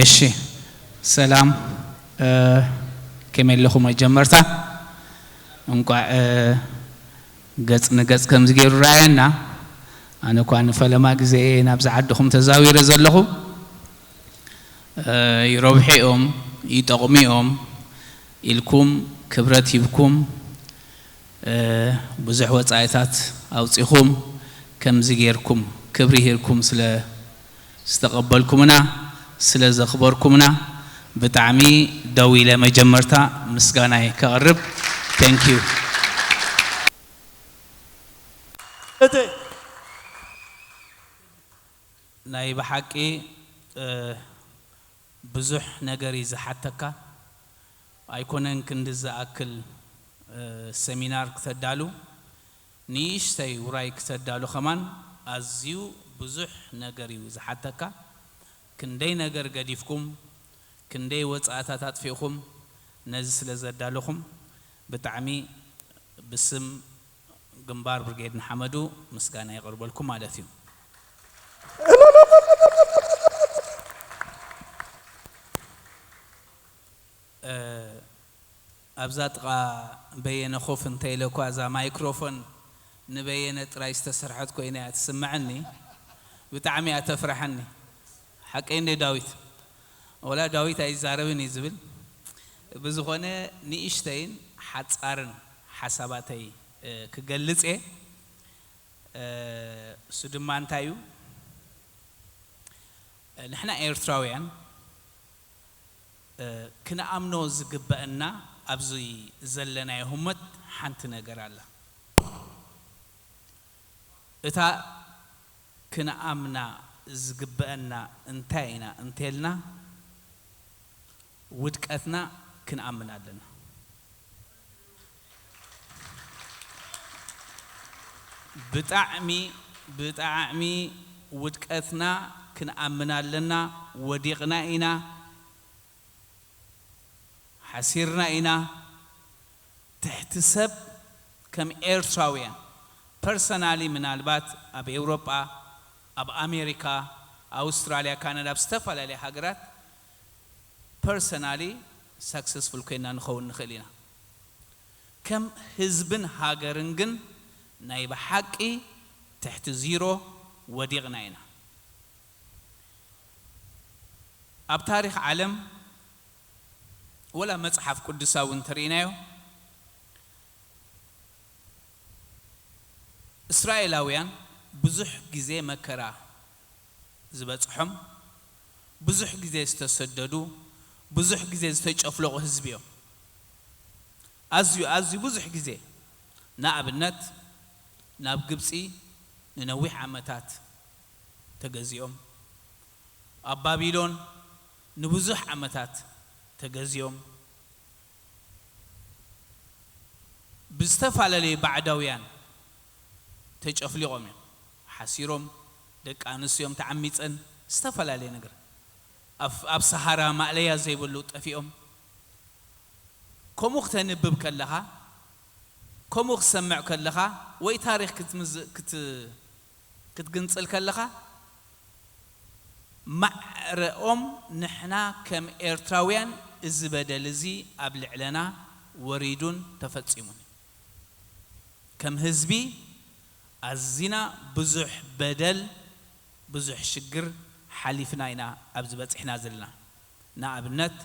እሺ፣ ሰላም፣ እ፣ ከመይ ኣለኹም? መጀመርታ እንቋዕ፣ እ፣ ገጽ ንገጽ ከምዚ ገይሩ ረኣየና። ኣነ እኳ ንፈለማ ግዜ እየ ናብዚ ዓድኹም ተዛዊረ ዘለኹ። እ፣ ይረብሑ እዮም፣ ይጠቕሙ እዮም ኢልኩም ክብረት ሂብኩም፣ እ፣ ብዙሕ ወጻኢታት ኣውጺኹም፣ ከምዚ ጌርኩም ክብሪ ሂብኩም ስለ ዝተቐበልኩምና፣ ስለ ዘኽበርኩምና ብጣዕሚ ደው ኢለ መጀመርታ ምስጋናይ ከቕርብ። Thank you። እቲ ናይ ብሓቂ፣ እ፣ ብዙሕ ነገር እዩ ዝሓተካ። ኣይኮነን ክንዲ ዝኣክል፣ እ፣ ሰሚናር ክተዳሉ፣ ንእሽተይ ውራይ ክተዳሉ ከማን ኣዝዩ ብዙሕ ነገር እዩ ዝሓተካ። ክንደይ ነገር ገዲፍኩም፣ ክንደይ ወጻእታት ኣጥፊእኹም ነዚ ስለ ዘዳለኹም ብጣዕሚ ብስም ግንባር ብርጌድ ንሓመዱ ምስጋና የቕርበልኩም ማለት እዩ። እ፣ ኣብዛ ጥቓ በየነ ኮፍ እንተ ኢለ እኳ እዛ ማይክሮፎን ንበየነ ጥራይ ዝተሰርሐት ኮይና እያ ትስምዐኒ። ብጣዕሚ እያ ተፍርሐኒ። ሓቀይ እንደ ዳዊት? ወላ ዳዊት ኣይዛረብን እዩ ዝብል። ብዝኾነ ንእሽተይን ሓጻርን ሓሳባተይ፣ እ፣ ክገልጽ እየ። እ፣ እሱ ድማ እንታይ እዩ? ንሕና ኤርትራውያን፣ እ፣ ክንኣምኖ ዝግበአና ኣብዚ ዘለናዮ ህሞት ሓንቲ ነገር ኣላ። እታ ክንኣምና ዝግበአና እንታይ ኢና እንተልና፣ ውድቀትና ክንኣምን ኣለና። ብጣዕሚ፣ ብጣዕሚ ውድቀትና ክንኣምን ኣለና። ወዲቕና ኢና፣ ሓሲርና ኢና። ትሕቲ ሰብ ከም ኤርትራውያን፣ ፐርሰናሊ፣ ምናልባት ኣብ ኤውሮጳ፣ ኣብ ኣሜሪካ፣ ኣውስትራልያ፣ ካናዳ፣ ኣብ ዝተፈላለያ ሃገራት ፐርሰናሊ ሳክሰስፉል ኮይና ንኸውን ንኽእል ኢና። ከም ህዝብን ሃገርን ግን ናይ ብሓቂ ትሕቲ ዚሮ ወዲቕና ኢና። ኣብ ታሪኽ ዓለም፣ ወላ መጽሓፍ ቅዱሳዊ እንተርኢናዮ፣ እስራኤላውያን ብዙሕ ግዜ መከራ ዝበጽሖም፣ ብዙሕ ግዜ ዝተሰደዱ፣ ብዙሕ ግዜ ዝተጨፍለቑ ህዝቢ እዮም። ኣዝዩ፣ ኣዝዩ ብዙሕ ግዜ፣ ንኣብነት፣ ናብ ግብጺ ንነዊሕ ዓመታት ተገዚኦም፣ ኣብ ባቢሎን ንብዙሕ ዓመታት ተገዚኦም፣ ብዝተፈላለዩ ባዕዳውያን ተጨፍሊቖም እዮም። ሓሲሮም፣ ደቂ ኣንስዮም ተዓሚጸን፣ ዝተፈላለየ ነገር። ኣብ፣ ኣብ ሰሃራ ማእለያ ዘይብሉ ጠፊኦም። ከምኡ ክተንብብ ከለኻ፣ ከምኡ ክሰምዕ ከለኻ፣ ወይ ታሪኽ ክትምዝ-፣ ክት-፣ ክትግንጽል ከለኻ፣ ማዕረኦም ንሕና ከም ኤርትራውያን እዚ በደል እዚ ኣብ ልዕለና ወሪዱን ተፈጺሙን። ከም ህዝቢ ኣዚና ብዙሕ በደል፣ ብዙሕ ሽግር ሓሊፍና ኢና ኣብዚ በጺሕና ዘለና። ንኣብነት፣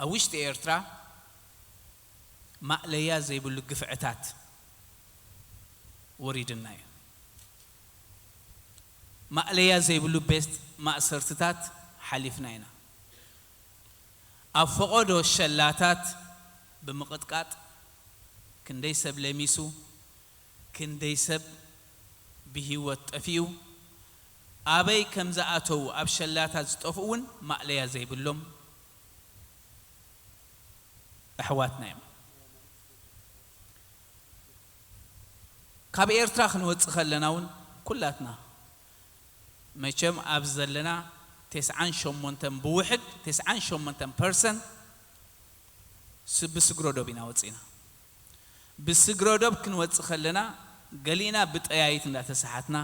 ኣብ ውሽጢ ኤርትራ ማእለያ ዘይብሉ ግፍዕታት ወሪድና እዩ። ማእለያ ዘይብሉ ቤት ማእሰርትታት ሓሊፍና ኢና። ኣብ ፈቐዶ ሸላታት ብምቕጥቃጥ ክንደይ ሰብ ለሚሱ፣ ክንደይ ሰብ ብህይወት ጠፊኡ፣ ኣበይ ከም ዝኣተዉ፣ ኣብ ሸላታት ዝጠፍኡ እውን ማእለያ ዘይብሎም ኣሕዋትና እዮም። ካብ ኤርትራ ክንወጽእ ከለና እውን ኩላትና መቸም ኣብዚ ዘለና ተስዓን ሸሞንተን ብውሕድ ተስዓን ሸሞንተን ፐርሰንት ስ-፣ ብስግረ ዶብ ኢና ወጺእና። ብስግረ ዶብ ክንወጽእ ከለና ገሊእና ብጠያይት እንዳተሰሓትና፣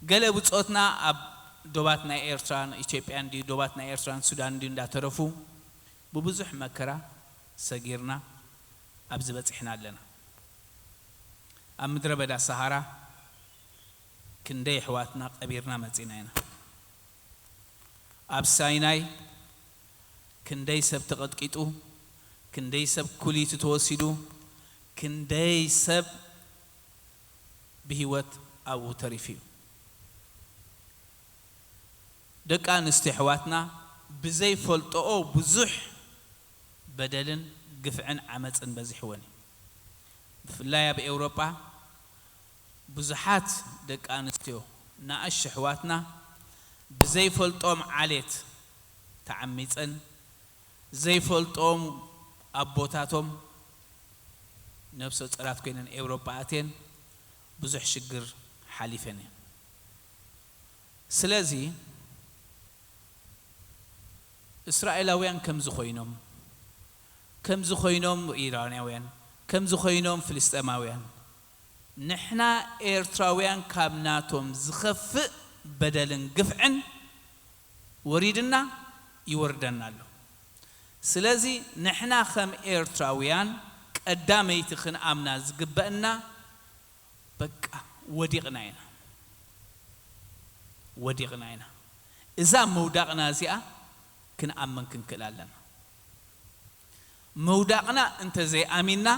ገለ ብጾትና ኣብ ዶባት ናይ ኤርትራን ኢትዮጵያን ድዩ፣ ዶባት ናይ ኤርትራን ሱዳን ድዩ እንዳተረፉ ብብዙሕ መከራ ሰጊርና ኣብዚ በጺሕና ኣለና። ኣብ ምድረ በዳ ሰሃራ ክንደይ ኣሕዋትና ቀቢርና መጺና ኢና። ኣብ ሳይናይ ክንደይ ሰብ ተቐጥቂጡ፣ ክንደይ ሰብ ኩሊቱ ተወሲዱ፣ ክንደይ ሰብ ብህይወት ኣብኡ ተሪፉ እዩ። ደቂ ኣንስትዮ ኣሕዋትና ብዘይፈልጠኦ ብዙሕ በደልን ግፍዕን ዓመፅን በዚሕወን እዩ። ብፍላይ ኣብ ኤውሮጳ ብዙሓት ደቂ ኣንስትዮ ንኣሽ ኣሕዋትና ብዘይፈልጦም ዓሌት ተዓሚፀን፣ ዘይፈልጦም ኣቦታቶም ነብሰ ጾራት ኮይነን ኤውሮጳ ኣትየን ብዙሕ ሽግር ሓሊፈን እየን። ስለዚ እስራኤላውያን ከምዚ ኮይኖም፣ ከምዚ ኮይኖም ኢራናውያን፣ ከምዚ ኮይኖም ፍልስጤማውያን፣ ንሕና ኤርትራውያን ካብ ናቶም ዝኸፍእ በደልን ግፍዕን ወሪድና ይወርደና ኣሎ። ስለዚ ንሕና ከም ኤርትራውያን ቀዳመይቲ ክንኣምና ዝግበእና በቃ ወዲቕና ኢና፣ ወዲቕና ኢና። እዛ ምውዳቕና እዚኣ ክንኣምን ክንክእል ኣለና። ምውዳቕና እንተዘይኣሚንና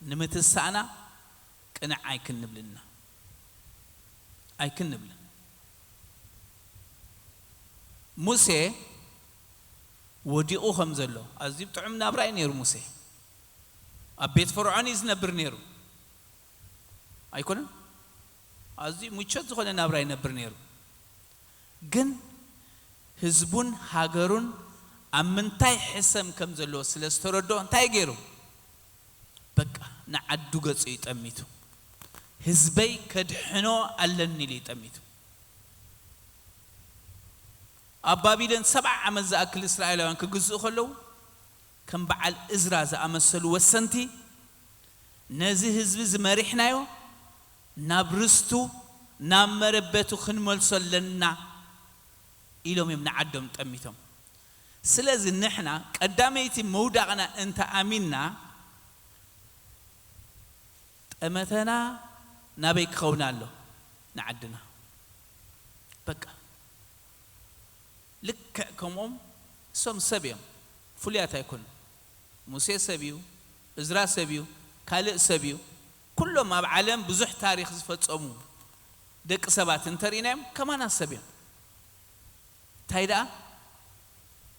ንምትሳእና ቅንዕ ኣይክንብልና፣ ኣይክንብልን። ሙሴ ወዲቑ ከም ዘሎ ኣዝዩ ጥዑም ናብራ እዩ ነይሩ። ሙሴ ኣብ ቤት ፈርዖን እዩ ዝነብር ነይሩ ኣይኮነን? ኣዝዩ ምቾት ዝኾነ ናብራ ይነብር ነይሩ። ግን ህዝቡን ሃገሩን ኣብ ምንታይ ሕሰም ከም ዘለዎ ስለ ዝተረድኦ እንታይ ገይሩ? በቃ ንዓዱ ገጹ እዩ ጠሚቱ። ህዝበይ ከድሕኖ ኣለኒ ኢሉ እዩ ጠሚቱ። ኣብ ባቢሎን ሰብዓ ዓመት ዝኣክል እስራኤላውያን ክግዝኡ ከለዉ ከም በዓል እዝራ ዝኣመሰሉ ወሰንቲ ነዚ ህዝቢ ዝመሪሕናዮ ናብ ርስቱ ናብ መረበቱ ክንመልሶ ኣለና ኢሎም እዮም ንዓዶም ጠሚቶም። ስለዚ ንሕና ቀዳመይቲ ምውዳቕና እንተ ኣሚንና ጠመተና ናበይ ክኸውን ኣሎ? ንዓድና። በቃ ልክዕ ከምኦም እሶም ሰብ እዮም፣ ፍሉያት ኣይኮኑን። ሙሴ ሰብ እዩ፣ እዝራ ሰብ እዩ፣ ካልእ ሰብ እዩ። ኩሎም ኣብ ዓለም ብዙሕ ታሪኽ ዝፈጸሙ ደቂ ሰባት እንተርኢናዮም ከማና ሰብ እዮም። እንታይ ደኣ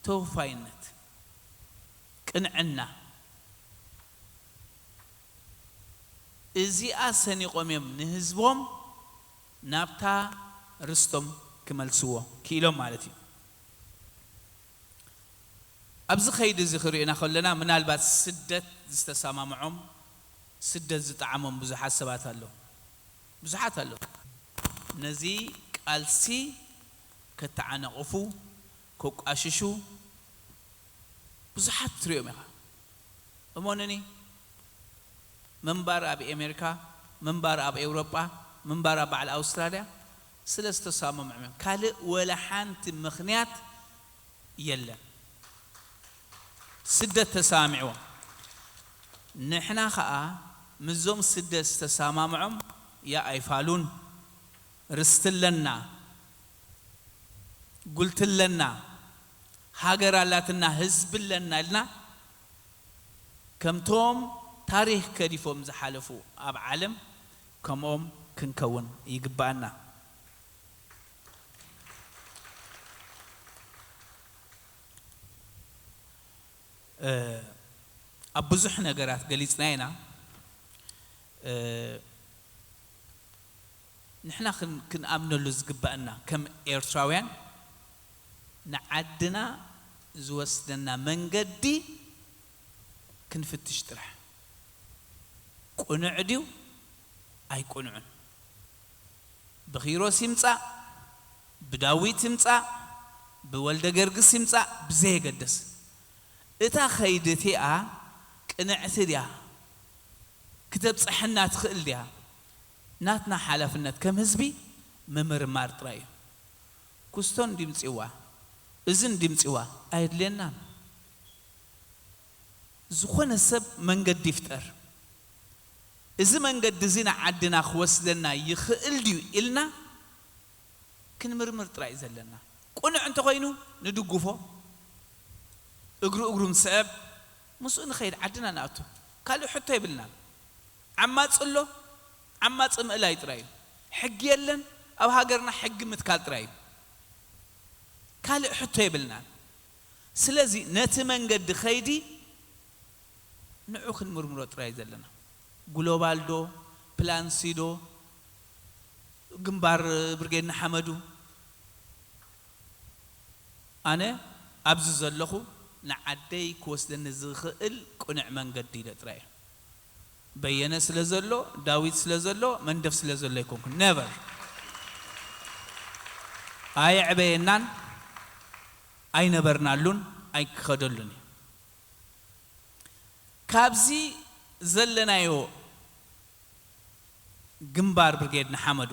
ተወፋይነት፣ ቅንዕና፣ እዚኣ ሰኒቖም እዮም ንህዝቦም ናብታ ርስቶም ክመልስዎ ክኢሎም ማለት እዩ። ኣብዚ ከይዲ እዚ ክርእዩና ከለና ምናልባት ስደት ዝተሰማምዖም፣ ስደት ዝጠዓሞም ብዙሓት ሰባት ኣለዉ፣ ብዙሓት ኣለዉ። ነዚ ቃልሲ ከተዓናቕፉ፣ ከቋሽሹ ብዙሓት ትሪኦም ኢኻ። እመኑኒ፣ ምንባር ኣብ ኣሜሪካ፣ ምንባር ኣብ ኤውሮጳ፣ ምንባር ኣብ በዓል ኣውስትራልያ ስለ ዝተሰማምዖም እዮም። ካልእ ወላ ሓንቲ ምኽንያት የለን። ስደት ተሰማሚዕዎም። ንሕና ኸኣ ምስዞም ስደት ዝተሰማምዖም ያ ኣይፋሉን። ርስቲ ኣለና፣ ጉልቲ ኣለና፣ ሃገር ኣላትና፣ ህዝቢ ኣለና ኢልና ከምቶም ታሪኽ ከዲፎም ዝሓለፉ ኣብ ዓለም ከምኦም ክንከውን ይግባኣና። እ፣ ኣብ ብዙሕ ነገራት ገሊጽና ኢና። እ፣ ንሕና ክን-፣ ክንኣምነሉ ዝግባኣና ከም ኤርትራውያን ንዓድና ዝወስደና መንገዲ ክንፍትሽ ጥራሕ። ቅኑዕ ድዩ ኣይቅኑዕን? ብኪሮስ ይምጻእ፣ ብዳዊት ይምጻእ፣ ብወልደ ገርግስ ይምጻእ ብዘየገድስ፣ እታ ኸይዲ እቲኣ ቅንዕቲ ድያ? ክተብጽሐና ትኽእል ድያ? ናትና ሓላፍነት ከም ህዝቢ ምምርማር ጥራይ እዩ። ኩስቶን ድምፂዋ እዝን ድምፂዋ ኣየድልየናን። ዝኾነ ሰብ መንገዲ ይፍጠር። እዚ መንገዲ እዚ ንዓድና ክወስደና ይኽእል ድዩ ኢልና ክንምርምር ጥራይ እዩ ዘለና። ቁኑዕ እንተኾይኑ ንድግፎ፣ እግሩ እግሩ ንስዕብ፣ ምስኡ ንኸይድ፣ ዓድና ንኣቱ። ካልእ ሕቶ የብልናን። ዓማጺ ኣሎ፣ ዓማጺ ምእላይ ጥራይ እዩ። ሕጊ የለን፣ ኣብ ሃገርና ሕጊ ምትካል ጥራይ እዩ። ካልእ ሕቶ የብልናን። ስለዚ ነቲ መንገዲ ከይዲ ንዑ ክንምርምሮ ጥራይ ዘለና። ግሎባል ዶ፣ ፕላን ሲ ዶ፣ ግንባር ብርጌድ ንሓመዱ? ኣነ ኣብዚ ዘለኹ ንዓደይ ክወስደኒ ዝኽእል ቅኑዕ መንገዲ ኢለ ጥራይ እየ። በየነ ስለ ዘሎ፣ ዳዊት ስለ ዘሎ፣ መንደፍ ስለ ዘሎ ኣይኮንኩን። ነቨር። ኣየዕበየናን፣ ኣይነበርናሉን፣ ኣይክኸደሉን እዩ። ካብዚ ዘለናዮ ግንባር ብርጌድ ንሓመዱ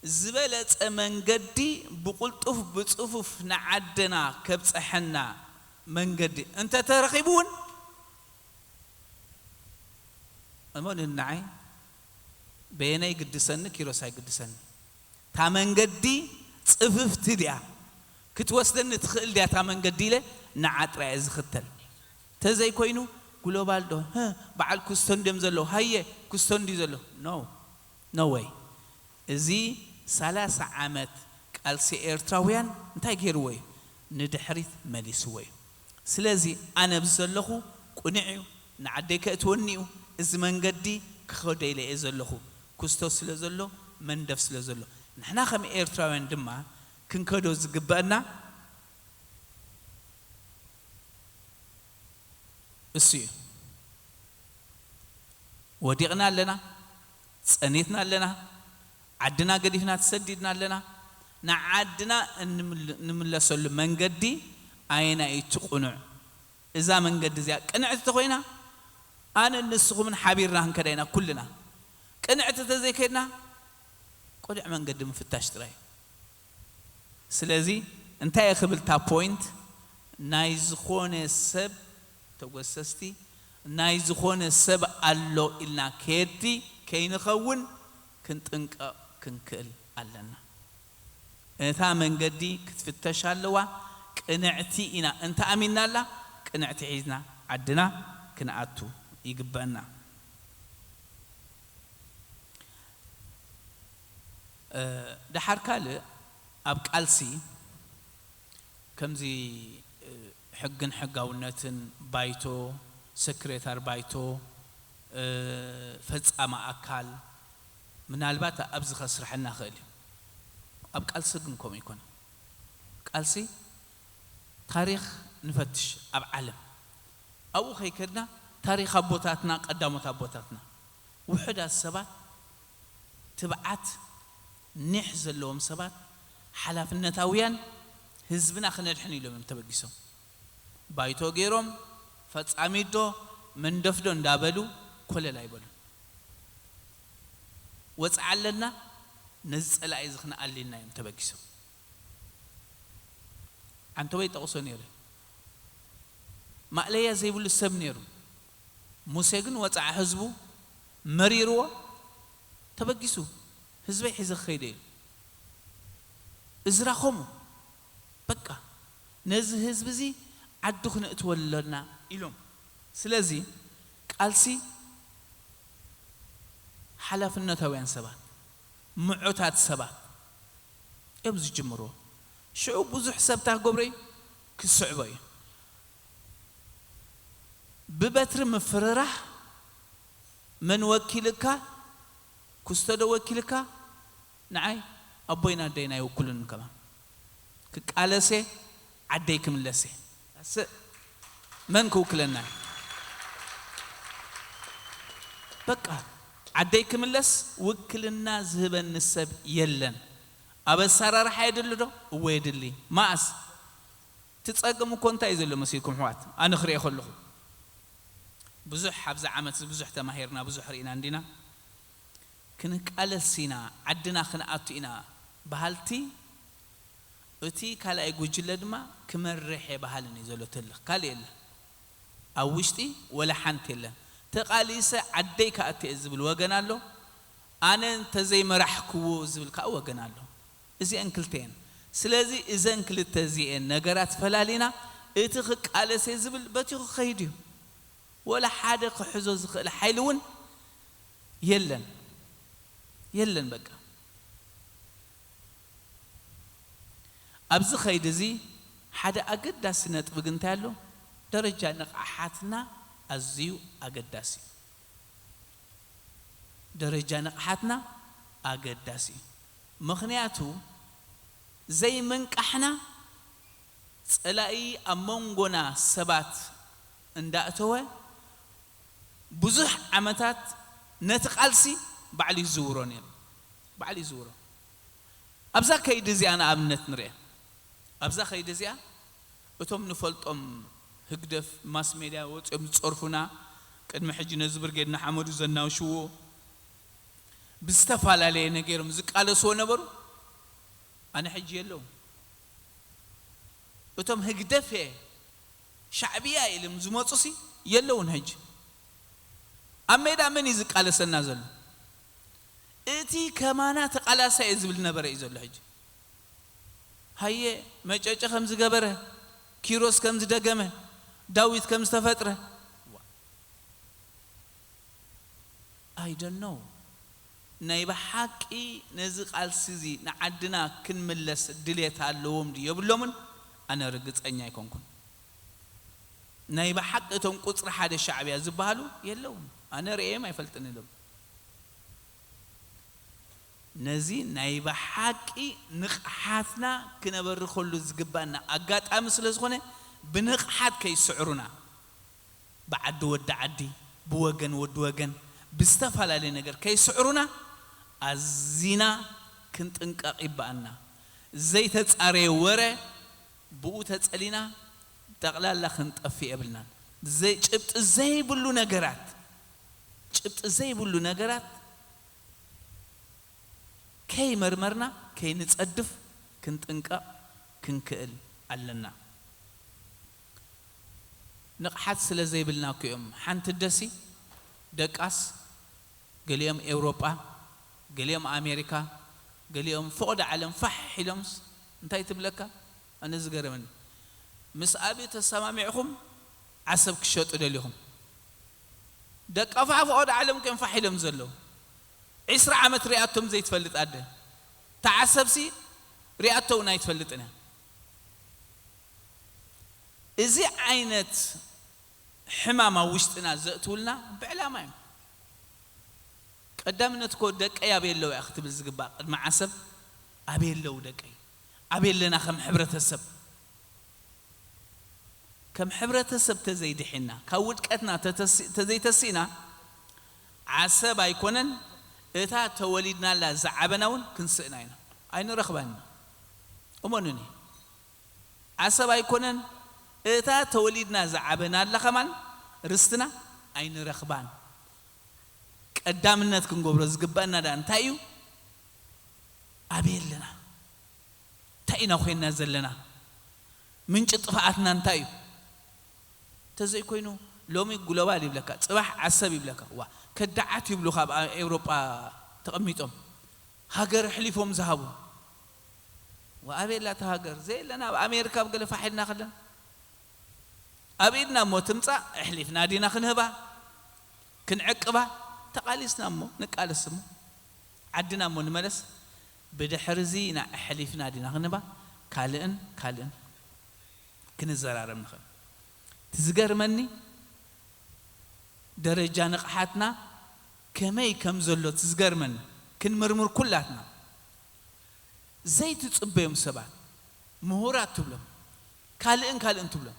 ዝበለጸ መንገዲ ብቕልጡፍ ብጽፉፍ ንዓድና ከብጸሐና መንገዲ እንተተረኺቡ እውን እመኑኒ ንዓይ በየነ ይግድሰኒ፣ ኪሮስ ኣይግድሰኒ። እታ መንገዲ ጽፍፍቲ ድያ? ክትወስደኒ ትኽእል ድያ እታ መንገዲ ኢለ ንዓ ጥራይ እየ ዝኽተል። ተዘይኮይኑ ግሎባል ዶ? ህህ፣ በዓል ኩስቶን ድዮም ዘለዉ? ሃየ፣ ኩስቶን ድዩ ዘሎ? ኖ፣ ኖ ወይ። እዚ ሰላሳ ዓመት ቃልሲ ኤርትራውያን እንታይ ገይርዎ እዩ? ንድሕሪት መሊስዎ እዩ። ስለዚ ኣነ ኣብዚ ዘለኹ ቅኑዕ እዩ፣ ንዓደይ ከእትወኒ እዩ፣ እዚ መንገዲ ክኸዶ ኢለ እየ ዘለኹ። ኩስቶ ስለ ዘሎ፣ መንደፍ ስለ ዘሎ፣ ንሕና ከም ኤርትራውያን ድማ ክንከዶ ዝግበአና እሱ እዩ። ወዲቕና ኣለና፣ ጸኒትና ኣለና፣ ዓድና ገዲፍና ተሰዲድና ኣለና። ንዓድና እንምል-፣ እንምለሰሉ መንገዲ ኣየናይ እዩ እቲ ቅኑዕ? እዛ መንገዲ እዚኣ ቅንዕቲ ተኾይና፣ ኣነ ንስኹምን ሓቢርና ክንከዳ ኢና ኩልና። ቅንዕቲ ተዘይከድና፣ ቅኑዕ መንገዲ ምፍታሽ ጥራይ። ስለዚ እንታይ እየ ክብል እታ ፖይንት፣ ናይ ዝኾነ ሰብ ተጎሰስቲ፣ ናይ ዝኾነ ሰብ ኣሎ ኢልና ከየድቲ ከይንኸውን ክንጥንቀቕ ክንክእል ኣለና። እታ መንገዲ ክትፍተሽ ኣለዋ። ቅንዕቲ ኢና እንተ ኣሚንናላ፣ ቅንዕቲ ሒዝና ዓድና ክንኣቱ ይግበአና። እ፣ ደሓር ካልእ ኣብ ቃልሲ ከምዚ፣ እ፣ ሕግን ሕጋውነትን ባይቶ፣ ሰክሬታር ባይቶ፣ እ፣ ፈጻሚ ኣካል ምናልባት ኣብዚ ከስርሐና ክእል እዩ። ኣብ ቃልሲ ግን ከምኡ ይኮነ። ቃልሲ ታሪኽ ንፈትሽ ኣብ ዓለም። ኣብኡ ከይከድና ታሪኽ ኣቦታትና፣ ቀዳሞት ኣቦታትና፣ ውሑዳት ሰባት፣ ትብዓት፣ ኒሕ ዘለዎም ሰባት፣ ሓላፍነታውያን፣ ህዝብና ክነድሕን ኢሎም እዮም ተበጊሶም። ባይቶ ገይሮም፣ ፈጻሚት ዶ፣ መንደፍ ዶ እንዳበሉ ኮለል ኣይበሉን። ወጽዓ ኣለና፣ ነዚ ጸላኢ እዚ ክነኣሊ ኢልና እዮም ተበጊሶም። ዓንተወይ ጠቕሶ ነይረ። ማእለያ ዘይብሉ ሰብ ነይሩ። ሙሴ ግን ወጽዓ ህዝቡ መሪርዎ ተበጊሱ፣ ህዝበይ ሒዘ ክኸይደ ኢሉ። እዝራ ከምኡ፣ በቃ ነዚ ህዝቢ እዚ ዓዱ ክነእትወሉ ኣለና ኢሎም። ስለዚ ቃልሲ ሓላፍነታውያን ሰባት፣ ምዑታት ሰባት እዮም ዝጅምርዎ። ሽዑ ብዙሕ ሰብ እንታይ ክገብሮ እዩ? ክስዕቦ እዩ። ብበትሪ ምፍርራህ፣ መን ወኪልካ? ኩስቶ ዶ ወኪልካ? ንዓይ ኣቦይን ኣደይን ኣይውክሉን ከማን። ክቃለስ እየ፣ ዓደይ ክምለስ እየ። ስእ፣ መን ክውክለና እዩ? በቃ ዓደይ ክምለስ ውክልና ዝህበኒ ሰብ የለን። ኣብ ኣሰራርሓ የድሊ ዶ? እወ የድሊ። መኣስ? እቲ ጸገም እኮ እንታይ እዩ ዘሎ መሲልኩም ኣሕዋት? ኣነ ክሪኦ ከለኹ ብዙሕ ኣብዚ ዓመት እዚ ብዙሕ ተማሂርና፣ ብዙሕ ርኢና እንዲና። ክንቃለስ ኢና፣ ዓድና ክንኣቱ ኢና በሃልቲ እቲ ካልኣይ ጉጅለ ድማ ክመርሕ እየ በሃልን እዩ ዘሎ ትልኽ። ካልእ የለን። ኣብ ውሽጢ ወላ ሓንቲ የለን። ተቓሊሰ ዓደይ ክኣቱ እየ ዝብል ወገን ኣሎ። ኣነ እንተዘይመራሕክዎ ዝብል ከዓ ወገን ኣሎ። እዚአን ክልተ እየን። ስለዚ እዘን ክልተ እዚአን ነገራት ፈላሊና እቲ ክቃለስ እየ ዝብል በቲኹ ክኸይድ እዩ። ወላ ሓደ ክሕዞ ዝኽእል ሓይሊ እውን የለን። የለን በቃ። ኣብዚ ኸይዲ እዚ ሓደ ኣገዳሲ ነጥቢ ግን እንታይ ኣሎ? ደረጃ ንቕሓትና ኣዝዩ ኣገዳሲ እዩ። ደረጃ ንቕሓትና ኣገዳሲ እዩ። ምኽንያቱ ዘይምንቃሕና ጸላኢ ኣብ መንጎና ሰባት እንዳእተወ ብዙሕ ዓመታት ነቲ ቃልሲ ባዕሉ ይዝውሮ ነይሩ። ባዕሉ ይዝውሮ። ኣብዛ ከይዲ እዚኣ ንኣብነት ንርአ። ኣብዛ ከይዲ እዚኣ እቶም ንፈልጦም ህግደፍ ማስ ሜድያ ወፂኦም ዝፀርፉና፣ ቅድሚ ሕጂ ነዚ ብርጌድ ንሓመዱ ዘናውሽዎ፣ ብዝተፈላለየ ነገሮም ዝቃለስዎ ነበሩ። ኣነ ሕጂ የለውም። እቶም ህግደፍ እየ ሻዕብያ ኢሎም ዝመፁሲ የለውን። ሕጂ ኣብ ሜዳ መን እዩ ዝቃለሰና ዘሎ? እቲ ከማና ተቃላሳይ እየ ዝብል ነበረ እዩ ዘሎ። ሕጂ ሃየ መጨጨ ከም ዝገበረ፣ ኪሮስ ከም ዝደገመ፣ ዳዊት ከም ዝተፈጥረ፣ I don't know። ናይ ብሓቂ ነዚ ቃልሲ እዚ ንዓድና ክንምለስ ድሌት ኣለዎም ድዩ የብሎምን? ኣነ ርግጸኛ ኣይኮንኩን። ናይ ብሓቂ እቶም ቁጽሪ ሓደ ሻዕብያ ዝበሃሉ የለውን። ኣነ ርእዮም ኣይፈልጥን ኢሎም። ነዚ ናይ ብሓቂ ንቕሓትና ክነበርኸሉ ዝግባና ኣጋጣሚ ስለ ዝኾነ፣ ብንቕሓት ከይስዕሩና፣ ብዓዲ ወዲ ዓዲ፣ ብወገን ወዲ ወገን፣ ብዝተፈላለየ ነገር ከይስዕሩና ኣዚና ክንጥንቀቕ ይበኣና። ዘይተጻረየ ወረ ብኡ ተጸሊና ጠቕላላ ክንጠፍእ የብልናን። ዘይ-፣ ጭብጢ ዘይብሉ ነገራት፣ ጭብጢ ዘይብሉ ነገራት ከይመርመርና ከይንጸድፍ ክንጥንቀቕ ክንክእል ኣለና። ንቕሓት ስለ ዘይብልና እኮ እዮም ሓንቲ ደሲ ደቃስ ገሊኦም ኤውሮጳ፣ ገሊኦም ኣሜሪካ፣ ገሊኦም ፍቕዲ ዓለም ፋሕ ኢሎምስ እንታይ ትብለካ? ኣነ ዝገርመኒ፣ ምስ ኣቢ ተሰማሚዕኹም ዓሰብ ክሸጡ ደሊኹም። ደቃ ፋሕ ፍቕዲ ዓለም እዮም ፋሕ ኢሎም ዘለዉ። ዒስራ ዓመት ሪኣቶም ዘይትፈልጥ ኣደ። ተዓሰብሲ ሪኣቶ እውን ኣይትፈልጥን እያ። እዚ ዓይነት ሕማም ኣብ ውሽጥና ዘእትውልና ብዕላማ እዮም። ቀዳምነት እኮ ደቀይ ኣበይ ኣለዉ እያ ክትብል ዝግባእ። ቅድሚ ዓሰብ ኣበይ ኣለዉ ደቀይ? ኣበይ ኣለና ከም ሕብረተሰብ? ከም ሕብረተሰብ ተዘይድሒና፣ ካብ ውድቀትና ተተሲ-፣ ተዘይተሲእና፣ ዓሰብ ኣይኮነን እታ ተወሊድናላ ዝዓበና እውን ክንስእና ኢና። ኣይንረኽባን ኢና። እመኑኒ። ዓሰብ ኣይኮነን እታ ተወሊድና ዝዓበናላ ከማን ርስትና ኣይንረኽባን። ቀዳምነት ክንገብሮ ዝግበአና ደኣ እንታይ እዩ? ኣበይ ኣለና? እንታይ ኢና ኮይንና ዘለና? ምንጪ ጥፍኣትና እንታይ እዩ? እንተዘይኮይኑ ሎሚ ግሎባል ይብለካ፣ ጽባሕ ዓሰብ ይብለካ። ዋ፣ ከዳዓት ይብሉኻ ኣብ ኤውሮጳ ተቐሚጦም። ሃገር ኣሕሊፎም ዝሃቡ። ወኣበይ ኣላ እታ ሃገር? ዘየለና ኣብ ኣሜሪካ ኣብ ገለ ፋሕ ኢልና ከለና ኣብ ኢድና እሞ ትምጻእ ኣሕሊፍና ዲና ክንህባ? ክንዕቅባ? ተቓሊስና እሞ ንቃለስ እሞ ዓድና እሞ ንመለስ። ብድሕሪ እዚ ኢና ኣሕሊፍና ዲና ክንህባ? ካልእን ካልእን ክንዘራረብ ንኽእል። እቲ ዝገርመኒ ደረጃ ንቕሓትና ከመይ ከም ዘሎ እቲ ዝገርመኒ ክንምርምር ኩላትና። ዘይትጽበዮም ሰባት፣ ምሁራት ትብሎም፣ ካልእን ካልእን ትብሎም።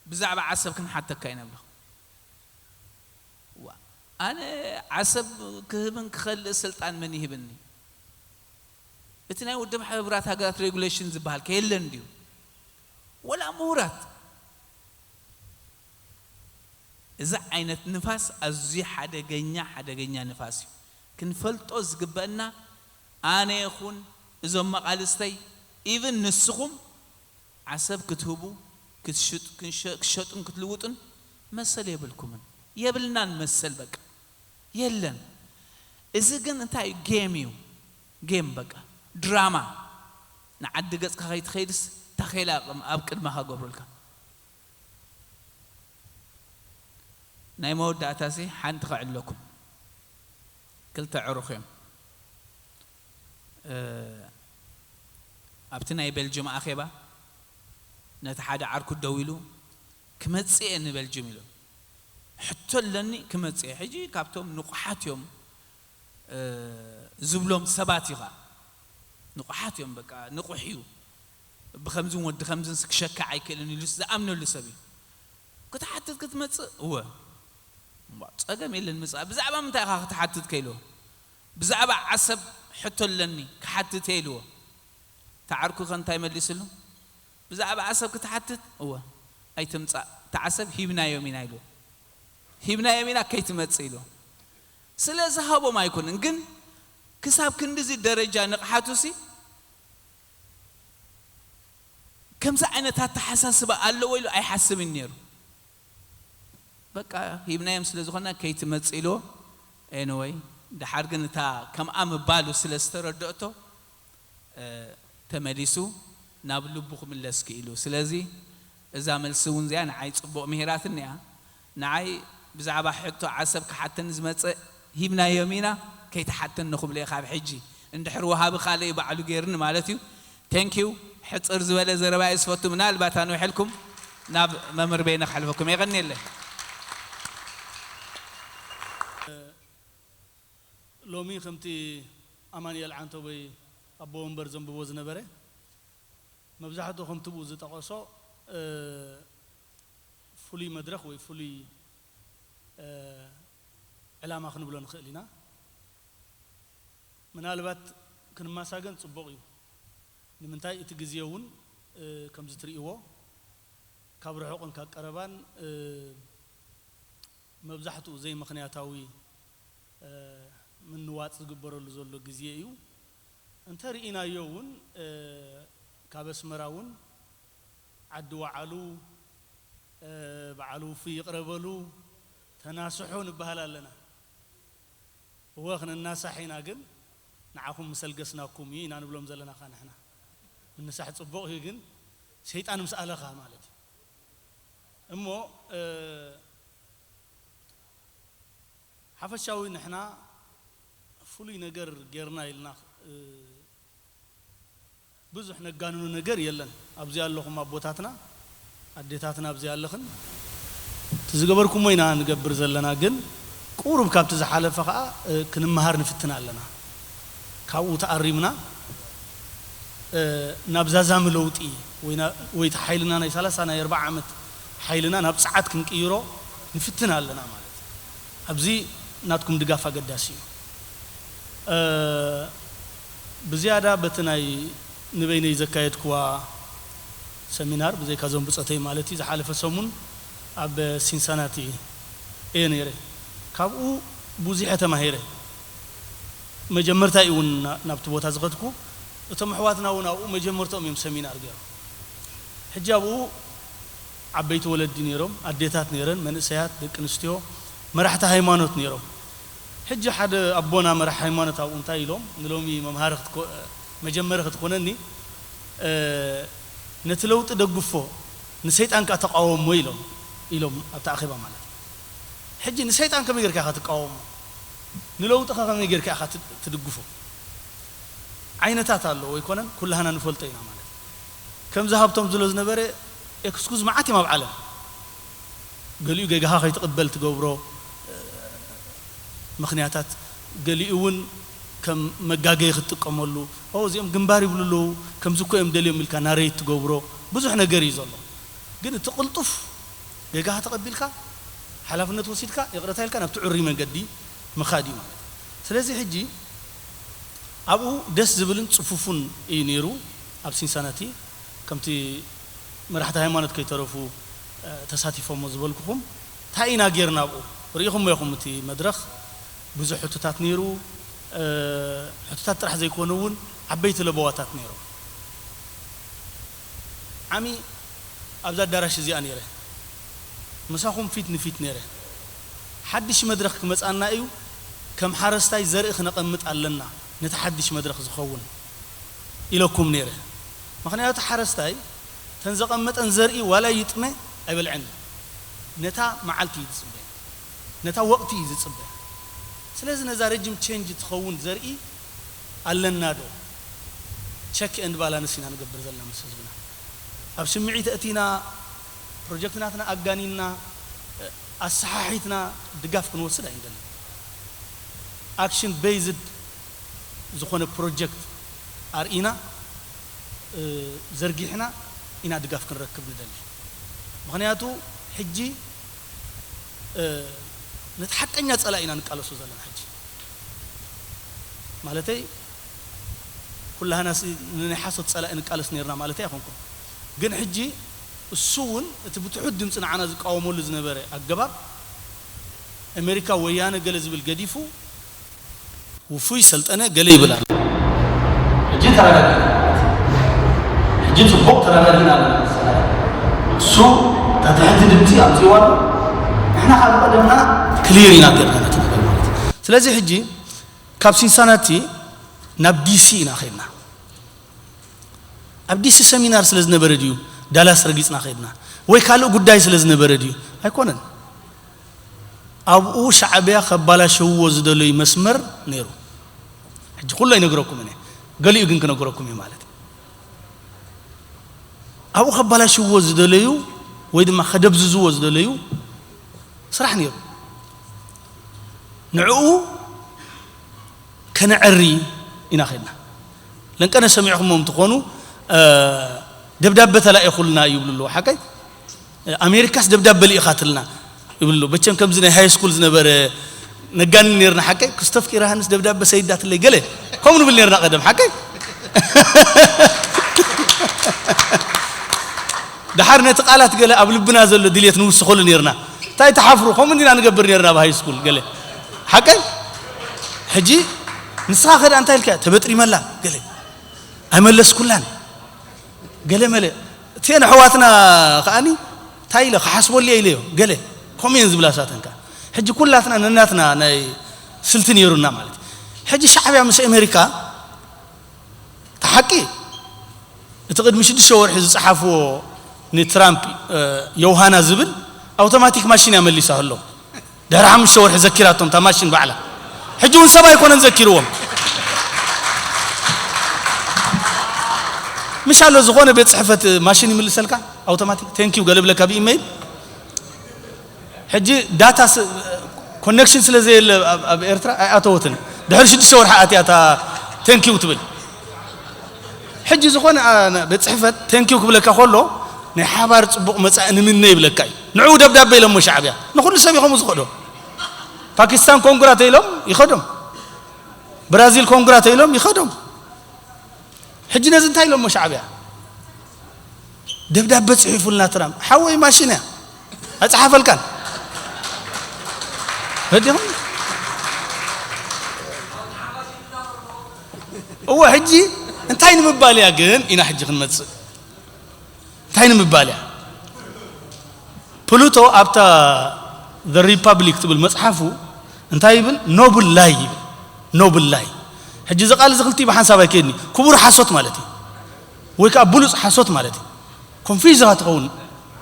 ብዛዕባ ዓሰብ ክንሓተካ ኢና ብለኹ። ዋ፣ ኣነ ዓሰብ ክህብን ክኸልእ ስልጣን መን ይህብኒ? እቲ ናይ ውድብ ሕብራት ሃገራት ሬጉሌሽን ዝበሃል ከ የለን ድዩ? ወላ ምሁራት። እዚ ዓይነት ንፋስ ኣዝዩ ሓደገኛ፣ ሓደገኛ ንፋስ እዩ። ክንፈልጦ ዝግበአና፣ ኣነ ይኹን እዞም መቓልስተይ፣ ኢቭን ንስኹም ዓሰብ ክትህቡ ክትሸጡን ክትልውጡን መሰል የብልኩምን። የብልናን መሰል በቃ የለን። እዚ ግን እንታይ እዩ? ጌም እዩ። ጌም በቃ ድራማ። ንዓዲ ገጽካ ከይትኸይድስ ታኼላ ኣብ ቅድመኻ ገብሩልካ። ናይ መወዳእታ ሲ ሓንቲ ከዕለኩም። ክልተ ዕሩኽ እዮም። ኣብቲ ናይ ቤልጅም ኣኼባ ነቲ ሓደ ዓርኩ ደው ኢሉ ክመጽእ እየ ንቤልጅም ኢሉ ሕቶ ኣለኒ ክመጽእ እየ። ሕጂ ካብቶም ንቑሓት እዮም ዝብሎም ሰባት እዩ ኸዓ ንቑሓት እዮም። በቃ ንቑሕ እዩ። ብኸምዝን ወዲ ኸምዝንስ ክሸክዕ ኣይክእልን ኢሉስ ዝኣምነሉ ሰብ እዩ። ክትሓትት ክትመጽእ እወ ጸገም የለን ምጻእ። ብዛዕባ ምንታይ ኢኻ ክትሓትት ከይልዎ ብዛዕባ ዓሰብ ሕቶ ኣለኒ ክሓትት እየ ኢልዎ። ተዓርኩ ከ እንታይ መሊስሉ? ብዛዕባ ዓሰብ ክትሓትት እወ ኣይትምጻእ፣ እቲ ዓሰብ ሂብናዮም ኢና ኢልዎ። ሂብናዮም ኢና ከይትመጽእ ኢልዎ። ስለ ዝሃቦም ኣይኮነን ግን ክሳብ ክንድዚ ደረጃ ንቕሓቱ ሲ ከምዚ ዓይነት ኣተሓሳስባ ኣለዎ ኢሉ ኣይሓስብን ነይሩ። በቃ ሂብናዮም ስለ ዝኾንና ከይትመጽእ ኢልዎ። ኤንወይ ድሓር ግን እታ ከምኣ ምባሉ ስለ ዝተረድኦቶ ተመሊሱ ናብ ልቡ ክምለስ ክኢሉ። ስለዚ እዛ መልሲ እውን እዚኣ ንዓይ ጽቡቕ ምሂራትኒ እያ። ንዓይ ብዛዕባ ሕቶ ዓሰብ ክሓተኒ ዝመጽእ ሂብናዮም ኢና ከይትሓተኒ ክብሎ እየ ካብ ሕጂ። እንድሕር ወሃቢ ካልእ እዩ ባዕሉ ገይርኒ ማለት እዩ። Thank you። ሕጽር ዝበለ ዘረባ እየ ዝፈቱ። ምናልባት ኣንውሐልኩም ናብ መምህር በይነ ክሕልፈኩም። የቐንየለይ። ሎሚ ከምቲ ኣማኑኤል ዓንተቦይ ኣቦ ወንበር ዘንብቦ ዝነበረ መብዛሕትኡ ከምቲ ብኡ ዝጠቐሶ ፍሉይ መድረኽ ወይ ፍሉይ ዕላማ ክንብሎ ንኽእል ኢና። ምናልባት ክንማሳገን ጽቡቕ እዩ። ንምንታይ እቲ ግዜ እውን ከምዚ ትርእይዎ ካብ ርሑቕን ካብ ቀረባን መብዛሕትኡ ዘይምኽንያታዊ ምንዋፅ ዝግበረሉ ዘሎ ግዜ እዩ። እንተርኢናዮ እውን ካብ ኣስመራ እውን ዓዲ ወዓሉ በዓል ውፉይ ይቕረ በሉ ተናስሑ ንበሃል ኣለና። እወ ክንናሳሕ ኢና ግን ንዓኹም ምስ ኣልገስናኩም እዩ ኢና ንብሎም ዘለና ኻ ንሕና። ምንሳሕ ፅቡቕ እዩ ግን ሸይጣን ምስ ኣለኻ ማለት እዩ። እሞ ሓፈሻዊ ንሕና ፍሉይ ነገር ጌርና ኢልና ብዙሕ ነጋንኖ ነገር የለን። ኣብዚ ኣለኹም ኣቦታትና ኣዴታትና ኣብዚ ኣለኽን እቲ ዝገበርኩሞ ኢና ንገብር ዘለና ግን ቁሩብ ካብቲ ዝሓለፈ ከዓ ክንመሃር ንፍትን ኣለና። ካብኡ ተኣሪምና ናብ ዛዛሚ ለውጢ ወይ እቲ ሓይልና ናይ ሰላሳ ናይ ኣርባዓ ዓመት ሓይልና ናብ ፀዓት ክንቅይሮ ንፍትን ኣለና ማለት እዩ። ኣብዚ ናትኩም ድጋፍ ኣገዳሲ እዩ። ብዝያዳ በቲ ናይ ንበይነይ ዘካየድክዋ ሰሚናር ብዘይካ ዞም ብፀተይ ማለት እዩ ዝሓለፈ ሰሙን ኣብ ሲንሳናቲ እየ ነይረ። ካብኡ ብዙሕ ተማሂረ። መጀመርታ እዩ እውን ናብቲ ቦታ ዝኸድኩ። እቶም ኣሕዋትና እውን ኣብኡ መጀመርታኦም እዮም ሰሚናር ገይሮም። ሕጂ ኣብኡ ዓበይቲ ወለዲ ነይሮም፣ ኣዴታት ነይረን፣ መንእሰያት፣ ደቂ ኣንስትዮ፣ መራሕቲ ሃይማኖት ነይሮም። ሕጂ ሓደ ኣቦና መራሕ ሃይማኖት ኣብኡ እንታይ ኢሎም ንሎሚ መምሃሪ ክትኮ- መጀመሪ ክትኮነኒ ነቲ ለውጢ ደግፎ ንሰይጣን ከኣ ተቃወሞ ኢሎም ኢሎም ኣብቲ ኣኼባ ማለት እዩ። ሕጂ ንሰይጣን ከመይ ጌርካ ኢኻ ትቃወሞ? ንለውጢ ከ ከመይ ጌርካ ኢኻ ትድግፎ? ዓይነታት ኣለዎ ኣይኮነን? ኩላህና ንፈልጦ ኢና ማለት እዩ። ከምዚ ሃብቶም ዝሎ ዝነበረ ኤክስኩዝ መዓት እዮም ኣብ ዓለም። ገሊኡ ጌጋኻ ከይትቕበል ትገብሮ ምኽንያታት፣ ገሊኡ እውን ከም መጋገዪ ክትጥቀመሉ፣ ኦ እዚኦም ግንባር ይብሉ ኣለዉ፣ ከምዚ እኮ እዮም ደልዮም ኢልካ ናሬት ትገብሮ፣ ብዙሕ ነገር እዩ ዘሎ። ግን እቲ ቅልጡፍ ጌጋኻ ተቐቢልካ፣ ሓላፍነት ወሲድካ፣ ይቕረታ ኢልካ ናብቲ ዕሩይ መንገዲ ምኻድ እዩ ማለት እዩ። ስለዚ ሕጂ ኣብኡ ደስ ዝብልን ጽፉፉን እዩ ነይሩ ኣብ ሲንሳናቲ ከምቲ መራሕቲ ሃይማኖት ከይተረፉ ተሳቲፎሞ ዝበልኩኹም እንታይ ኢና ጌርና ኣብኡ ርኢኹሞ ኢኹም እቲ መድረኽ ብዙሕ ሕቶታት ነይሩ ሕቶታት ጥራሕ ዘይኮነ እውን ዓበይቲ ለበዋታት ነይሮም ዓሚ ኣብዛ ኣዳራሽ እዚኣ ነይረ፣ ምሳኹም ፊት ንፊት ነይረ። ሓድሽ መድረኽ ክመጻና እዩ፣ ከም ሓረስታይ ዘርኢ ክነቐምጥ ኣለና፣ ነቲ ሓድሽ መድረኽ ዝኸውን ኢለኩም ነይረ። ምኽንያቱ ሓረስታይ ተን ዘቐመጠን ዘርኢ ዋላ ይጥመ ኣይበልዐን እዩ። ነታ መዓልቲ እዩ ዝጽበ፣ ነታ ወቕቲ እዩ ዝጽበ። ስለዚ ነዛ ረጅም ቼንጅ ትኸውን ዘርኢ ኣለና ዶ? ቸክ ኤንድ ባላንስ ኢና ንገብር ዘለና ምስ ህዝብና። ኣብ ስምዒት ኣእቲና፣ ፕሮጀክት ናትና ኣጋኒንና፣ ኣሰሓሒትና ድጋፍ ክንወስድ ኣይንደልን። ኣክሽን ቤይዝድ ዝኾነ ፕሮጀክት ኣርኢና፣ እ፣ ዘርጊሕና ኢና ድጋፍ ክንረክብ ንደሊ። ምኽንያቱ ሕጂ፣ እ፣ ነቲ ሓቀኛ ጸላኢ ኢና ንቃለሶ ዘለና ሕጂ። ማለተይ፣ ኩላህናስ ንናይ ሓሶት ጸላኢ ንቃለስ ነይርና ማለተይ ኣይኮንኩን። ግን ሕጂ እሱ እውን እቲ ብትሑት ድምፂ ንዓና ዝቃወመሉ ዝነበረ ኣገባብ፣ ኣሜሪካ ወያነ ገለ ዝብል ገዲፉ፣ ውፉይ ሰልጠነ ገለ ይብል ኣሎ። ሕጂ ተረዳዲእና ማለት እዩ። ሕጂ ጽቡቕ ተረዳዲእና ኣለና መሰለኒ። እሱ እታ ትሕቲ ድምፂ ኣምፅእዋ ኣሎ። ንሕና ካብ ቀደምና ክሊር ኢና ጌርና ነቲ ነገር ማለት እዩ። ስለዚ ሕጂ ካብ ሲንሳናቲ ናብ ዲሲ ኢና ኸይድና። ኣብ ዲሲ ሰሚናር ስለ ዝነበረ ድዩ ዳላስ ረጊጽና ኸይድና? ወይ ካልእ ጉዳይ ስለ ዝነበረ ድዩ? ኣይኮነን። ኣብኡ ሻዕብያ ከባላሸውዎ ዝደለዩ መስመር ነይሩ። ሕጂ ኩሉ ኣይነግረኩም እኔ፣ ገሊኡ ግን ክነግረኩም እዩ ማለት እዩ። ኣብኡ ከባላሸውዎ ዝደለዩ ወይ ድማ ከደብዝዝዎ ዝደለዩ ስራሕ ነይሩ። ንዕኡ ከነዐሪ ኢና ኸድና። ለንቀነ ሰሚዕኹሞም ትኾኑ፣ እ፣ ደብዳበ ተላኢኹልና ይብሉ ኣለዉ። ሓቀይ? ኣሜሪካስ ደብዳበ ልኢኻትልና ይብሉ ኣለዉ። በቸም ከምዚ ናይ ሃይ ስኩል ዝነበረ ነጋኒ ነርና። ሓቀይ? ክስቶፍ ኪራሃንስ ደብዳበ ሰይዳትለይ ገለ ከምኡ ንብል ነርና ቀደም። ሓቀይ? ደሓር ነቲ ቃላት ገለ ኣብ ልብና ዘሎ ድልየት ንውስኸሉ ነርና። እንታይ ትሓፍሩ? ከምኡ እንዲና ንገብር ነርና ኣብ ሃይ ስኩል ገለ። ሓቀይ? ሕጂ ንስኻ ከ ደኣ እንታይ ኢልካያ? ተበጥሪመላ ገለ። ኣይመለስኩላን። ገለ መለ። እተን ኣሕዋትና ከኣኒ እንታይ ኢለ ክሓስበሉ እየ ኢለዮ። ገለ ከምኡ እየን ዝብላ ሳተን ከኣ። ሕጂ ኩላትና ነናትና ናይ ስልቲ ነይሩና ማለት እዩ። ሕጂ ሻዕብያ ምስ ኣሜሪካ፣ እቲ ሓቂ፣ እቲ ቅድሚ ሽዱሽተ ወርሒ ዝጸሓፍዎ ንትራምፕ፣ እ፣ ዮውሃና ዝብል ኣውቶማቲክ ማሽን እያ መሊሳ ኣሎ። ድሕሪ ሓሙሽተ ወርሒ ዘኪራቶም እታ ማሽን ባዕላ። ሕጂ እውን ሰብ ኣይኮነን ዘኪርዎም። ምሽ ኣሎ ዝኾነ ቤት ጽሕፈት ማሽን ይምልሰልካ ኣውቶማቲክ፣ ቴንኪው ገለ ብለካ ብኢሜይል። ሕጂ ዳታ ስ-፣ ኮኔክሽን ስለ ዘየለ ኣብ፣ ኣብ ኤርትራ ኣይኣተወትን። ድሕሪ ሽዱሽተ ወርሒ ኣትያ እታ ቴንኪው ትብል። ሕጂ ዝኾነ፣ ኣ፣ ነ-፣ ቤት ጽሕፈት ቴንኪው ክብለካ ከሎ ናይ ሓባር ጽቡቕ መጻኢ ንምነ ይብለካ እዩ። ንዕኡ ደብዳበ ኢሎሞ ሻዕብያ። ንኹሉ ሰብ እዩ ከምኡ ዝኸዶ። ፓኪስታን ኮንግራ ተኢሎም ይኸዶም። ብራዚል ኮንግራ ተኢሎም ይኸዶም። ሕጂ ነዚ እንታይ ኢሎሞ ሻዕብያ? ደብዳበ ጽሒፉልና ትራምፕ። ሓወይ ማሽን እያ። ኣይጸሓፈልካን። በዲኹም? እወ፣ ሕጂ እንታይ ንምባል እያ ግን ኢና ሕጂ ክንመጽእ? እንታይ ንምባል እያ? ፕሉቶ ኣብታ The Republic ትብል መጽሓፉ እንታይ ይብል? ኖብል ላይ ይብል። ኖብል ላይ። ሕጂ እዚ ቃል እዚ ክልቲኡ ብሓንሳብ ኣይከይድን እዩ። ክቡር ሓሶት ማለት እዩ። ወይ ከኣ ብሉጽ ሓሶት ማለት እዩ። ኮንፊውዝ ኢኻ ትኸውን።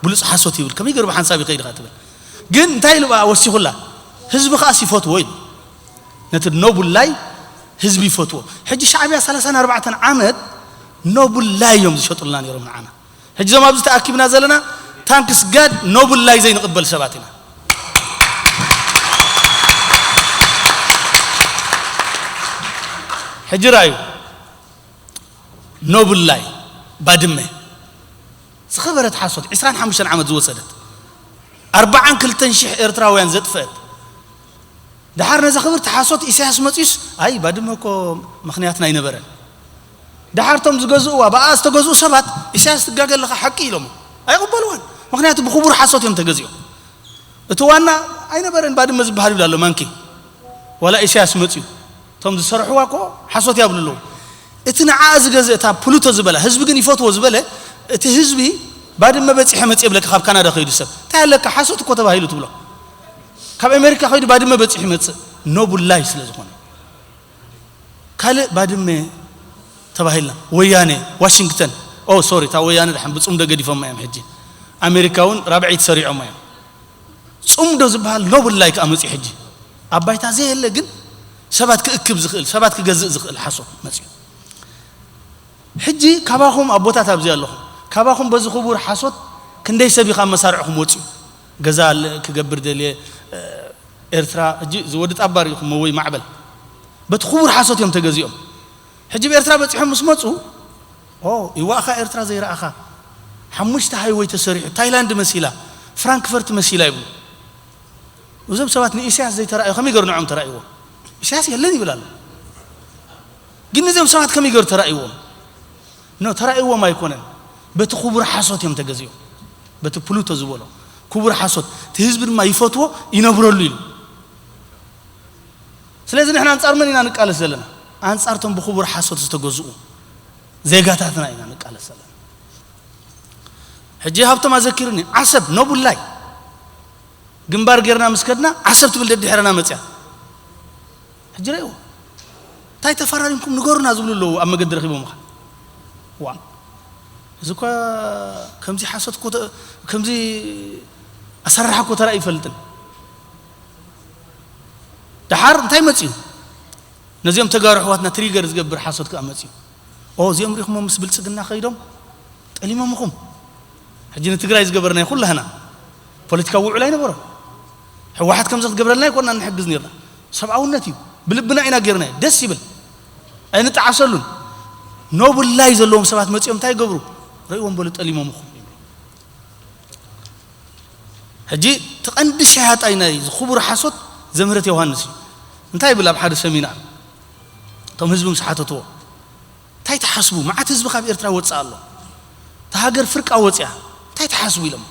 ብሉጽ ሓሶት ይብል። ከመይ ገይሩ ብሓንሳብ ይኸይድ ኢኻ ትብል። ግን እንታይ ኢሉ በኣ ወሲኹላ? ህዝቢ ከኣስ ይፈትዎ ኢሉ። ነቲ ኖብል ላይ ህዝቢ ይፈትዎ። ሕጂ ሻዕብያ ሰላሳን ኣርባዕተን ዓመት ኖብል ላይ እዮም ዝሸጡልና ነይሮም ንዓና። ሕጂ እዞም ኣብዚ ተኣኪብና ዘለና ታንክስ ጋድ ኖብል ላይ ዘይንቕበል ሰባት ኢና። ሕጂ ራእዩ ኖብል ላይ ባድመ ዝኸበረት ሓሶት ዕስራን ሓሙሽተን ዓመት ዝወሰደት ኣርባዓን ክልተን ሽሕ ኤርትራውያን ዘጥፈአት። ደሓር ነዛ ክብርቲ ሓሶት ኢሳያስ መጺዩስ፣ ኣይ ባድመ እኮ ምኽንያትና ኣይነበረን። ደሓር እቶም ዝገዝእዋ፣ ብኣ ዝተገዝኡ ሰባት፣ ኢሳያስ ትጋገ ኣለኻ ሓቂ ኢሎሞ ኣይቕበልዋን። ምኽንያቱ ብኽቡር ሓሶት እዮም ተገዚኦም። እቲ ዋና ኣይነበረን ባድመ ዝበሃል ይብል ኣሎ ማንኪ። ዋላ ኢሳያስ መጺዩ። እቶም ዝሰርሕዋ እኮ ሓሶት ያብሉ ኣለዉ። እቲ ንዓኣ ዝገዝእ፣ እታ ፕሉቶ ዝበላ፣ ህዝቢ ግን ይፈትዎ ዝበለ፣ እቲ ህዝቢ ባድመ በጺሐ መጽእ ይብለካ። ካብ ካናዳ ከይዱ ሰብ እንታይ ኣለካ ሓሶት እኮ ተባሂሉ ትብሎ። ካብ ኣሜሪካ ከይዱ ባድመ በጺሑ ይመጽእ ኖቡላይ ስለ ዝኾነ። ካልእ ባድመ ተባሂልና ወያነ ዋሽንግተን፣ ኦ ሶሪ፣ እታ ወያነ ድሓን ብጽምዶ ገዲፎማ እዮም። ሕጂ ኣሜሪካ እውን ራብዐይቲ ሰሪዖማ እዮም። ጽምዶ ዝበሃል ኖብል ላይ ከዓ መጽዩ። ሕጂ ኣብ ባይታ ዘየለ ግን ሰባት ክእክብ ዝኽእል፣ ሰባት ክገዝእ ዝኽእል ሓሶት መጽዩ። ሕጂ ካባኹም ኣቦታት ኣብዚ ኣለኹም፣ ካባኹም በዚ ክቡር ሓሶት ክንደይ ሰብ ኢኻ መሳርዕኹም ወጽዩ? ገዛ ክገብር ደልየ ኤርትራ። ሕጂ ዝወዲ ጣባር ኢኹም ወይ ማዕበል በቲ ክቡር ሓሶት እዮም ተገዚኦም። ሕጂ ብኤርትራ በጺሖም ምስ መጹ፣ ኦ ይዋእኻ ኤርትራ ዘይረኣኻ፣ ሓሙሽተ ሃይወይ ተሰሪሑ፣ ታይላንድ መሲላ፣ ፍራንክፈርት መሲላ ይብሉ። እዞም ሰባት ንኢሳያስ ዘይተራእዩ ከመይ ገሩ ንዖም ተራእይዎም? ኢሳያስ የለን ይብል ኣሎ። ግን እዚኦም ሰባት ከመይ ገሩ ተራእይዎም? ኖ፣ ተራእይዎም ኣይኮነን። በቲ ክቡር ሓሶት እዮም ተገዚኦም። በቲ ፕሉቶ ዝበሎ ክቡር ሓሶት፣ እቲ ህዝቢ ድማ ይፈትዎ፣ ይነብረሉ ኢሉ። ስለዚ ንሕና ኣንጻር መን ኢና ንቃለስ ዘለና? ኣንጻርቶም ብክቡር ሓሶት ዝተገዝኡ ዜጋታትና ኢና ንቃለስ ዘለና። ሕጂ ሃብቶም ኣዘኪሩኒ፣ ዓሰብ ኖቡላይ ግንባር ጌርና ምስ ከድና፣ ዓሰብ ትብል ደድሕረና መጽያ። ሕጂ ረእዎ፣ እንታይ ተፈራሪምኩም ንገሩና ዝብሉ ኣለዉ ኣብ መገዲ ረኺቦምኻ። ዋ፣ እዚ እኳ ከምዚ ሓሶት እኮ ተ-፣ ከምዚ ኣሰራርሓ እኮ ተራእዩ ይፈልጥን። ደሓር እንታይ መጽዩ? ነዚኦም ተጋሩ ኣሕዋትና ትሪገር ዝገብር ሓሶት ከኣ መጽዩ። ኦ፣ እዚኦም ሪኹሞም ምስ ብልጽግና ከይዶም ጠሊሞምኹም። ሕጂ ንትግራይ ዝገበርናዮ ኩላህና ፖለቲካዊ ውዕል ኣይነበሮም። ህወሓት ከምዚ ክትገብረልና ኣይኮንና ንሕግዝ ነርና። ሰብኣውነት እዩ። ብልብና ኢና ጌርናዮ። ደስ ይብል። ኣይንጠዓሰሉን። ኖብል ላይ ዘለዎም ሰባት መጺኦም እንታይ ይገብሩ? ርእይዎም በሉ፣ ጠሊሞምኹም ይብሉ። ሕጂ እቲ ቀንዲ ሸያጣይ ናይ እዚ ክቡር ሓሶት ዘምህረት ዮሃንስ እዩ። እንታይ ይብል ኣብ ሓደ ሰሚናር እቶም ህዝቢ ምስ ሓተትዎ፣ እንታይ ትሓስቡ? መዓት ህዝቢ ካብ ኤርትራ ወጽእ ኣሎ። እታ ሃገር ፍርቃ ወጽያ። እንታይ ትሓስቡ ኢሎም።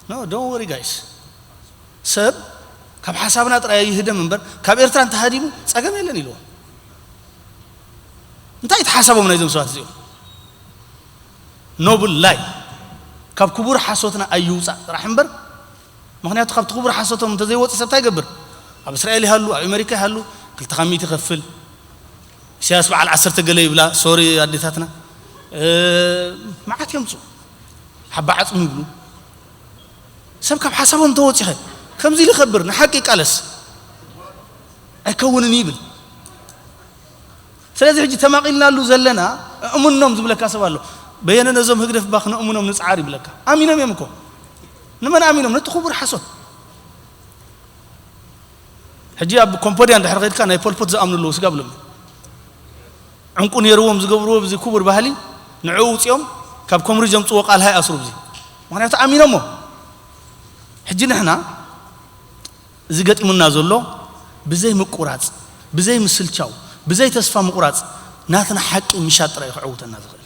No, don't worry guys። ሰብ ካብ ሓሳብና ጥራይ ይህደም እምበር ካብ ኤርትራ እንተሃዲሙ ጸገም የለን ኢልዎም። እንታይ እቲ ሓሳቦም ናይዞም ሰባት እዚኦም? ኖብል ላይ ካብ ክቡር ሓሶትና ኣይውጻእ ጥራሕ እምበር፣ ምኽንያቱ ካብቲ ክቡር ሓሶቶም እንተዘይወጽእ ሰብ እንታይ ይገብር? ኣብ እስራኤል ይሃሉ፣ ኣብ ኣሜሪካ ይሃሉ፣ ክልተ ካብ ሚእቲ ይኸፍል። ኢሳያስ በዓል ዓሰርተ ገለ ይብላ፣ ሶሪ ኣዴታትና፣ እ፣ መዓት የምጹ። ሓባ ዓጽሙ ይብሉ። ሰብ ካብ ሓሳቦም እንተወጺኸ ከምዚ ኢሉ ይኸብር፣ ንሓቂ ይቃለስ፣ ኣይከውንን ይብል። ስለዚ ሕጂ ተማቒልናሉ ዘለና እእምኖም ዝብለካ ሰብ ኣሎ። በየነ ነዞም ህግደፍ እባ ክነእምኖም ንጽዓር ይብለካ። ኣሚኖም እዮም እኮ። ንመን ኣሚኖም? ነቲ ክቡር ሓሶት። ሕጂ ኣብ ኮምፖድያ እንድሕር ኸይድካ ናይ ፖልፖት ዝኣምኑ ኣለዉ፣ ስጋብ ሎሚ። ዕንቁ ነይርዎም ዝገብርዎ ብዚ ክቡር ባህሊ፣ ንዕኡ ውፅኦም ካብ ኮምሪ ዘምፅዎ ቃልሃ ይኣስሩ ብዚ። ምኽንያቱ ኣሚኖሞ። ሕጂ ንሕና እዚ ገጢሙና ዘሎ ብዘይ ምቁራፅ፣ ብዘይ ምስልቻው፣ ብዘይ ተስፋ ምቁራፅ ናትና ሓቂ ምሻጥ ጥራይ እዩ ክዕውተና ዝኽእል።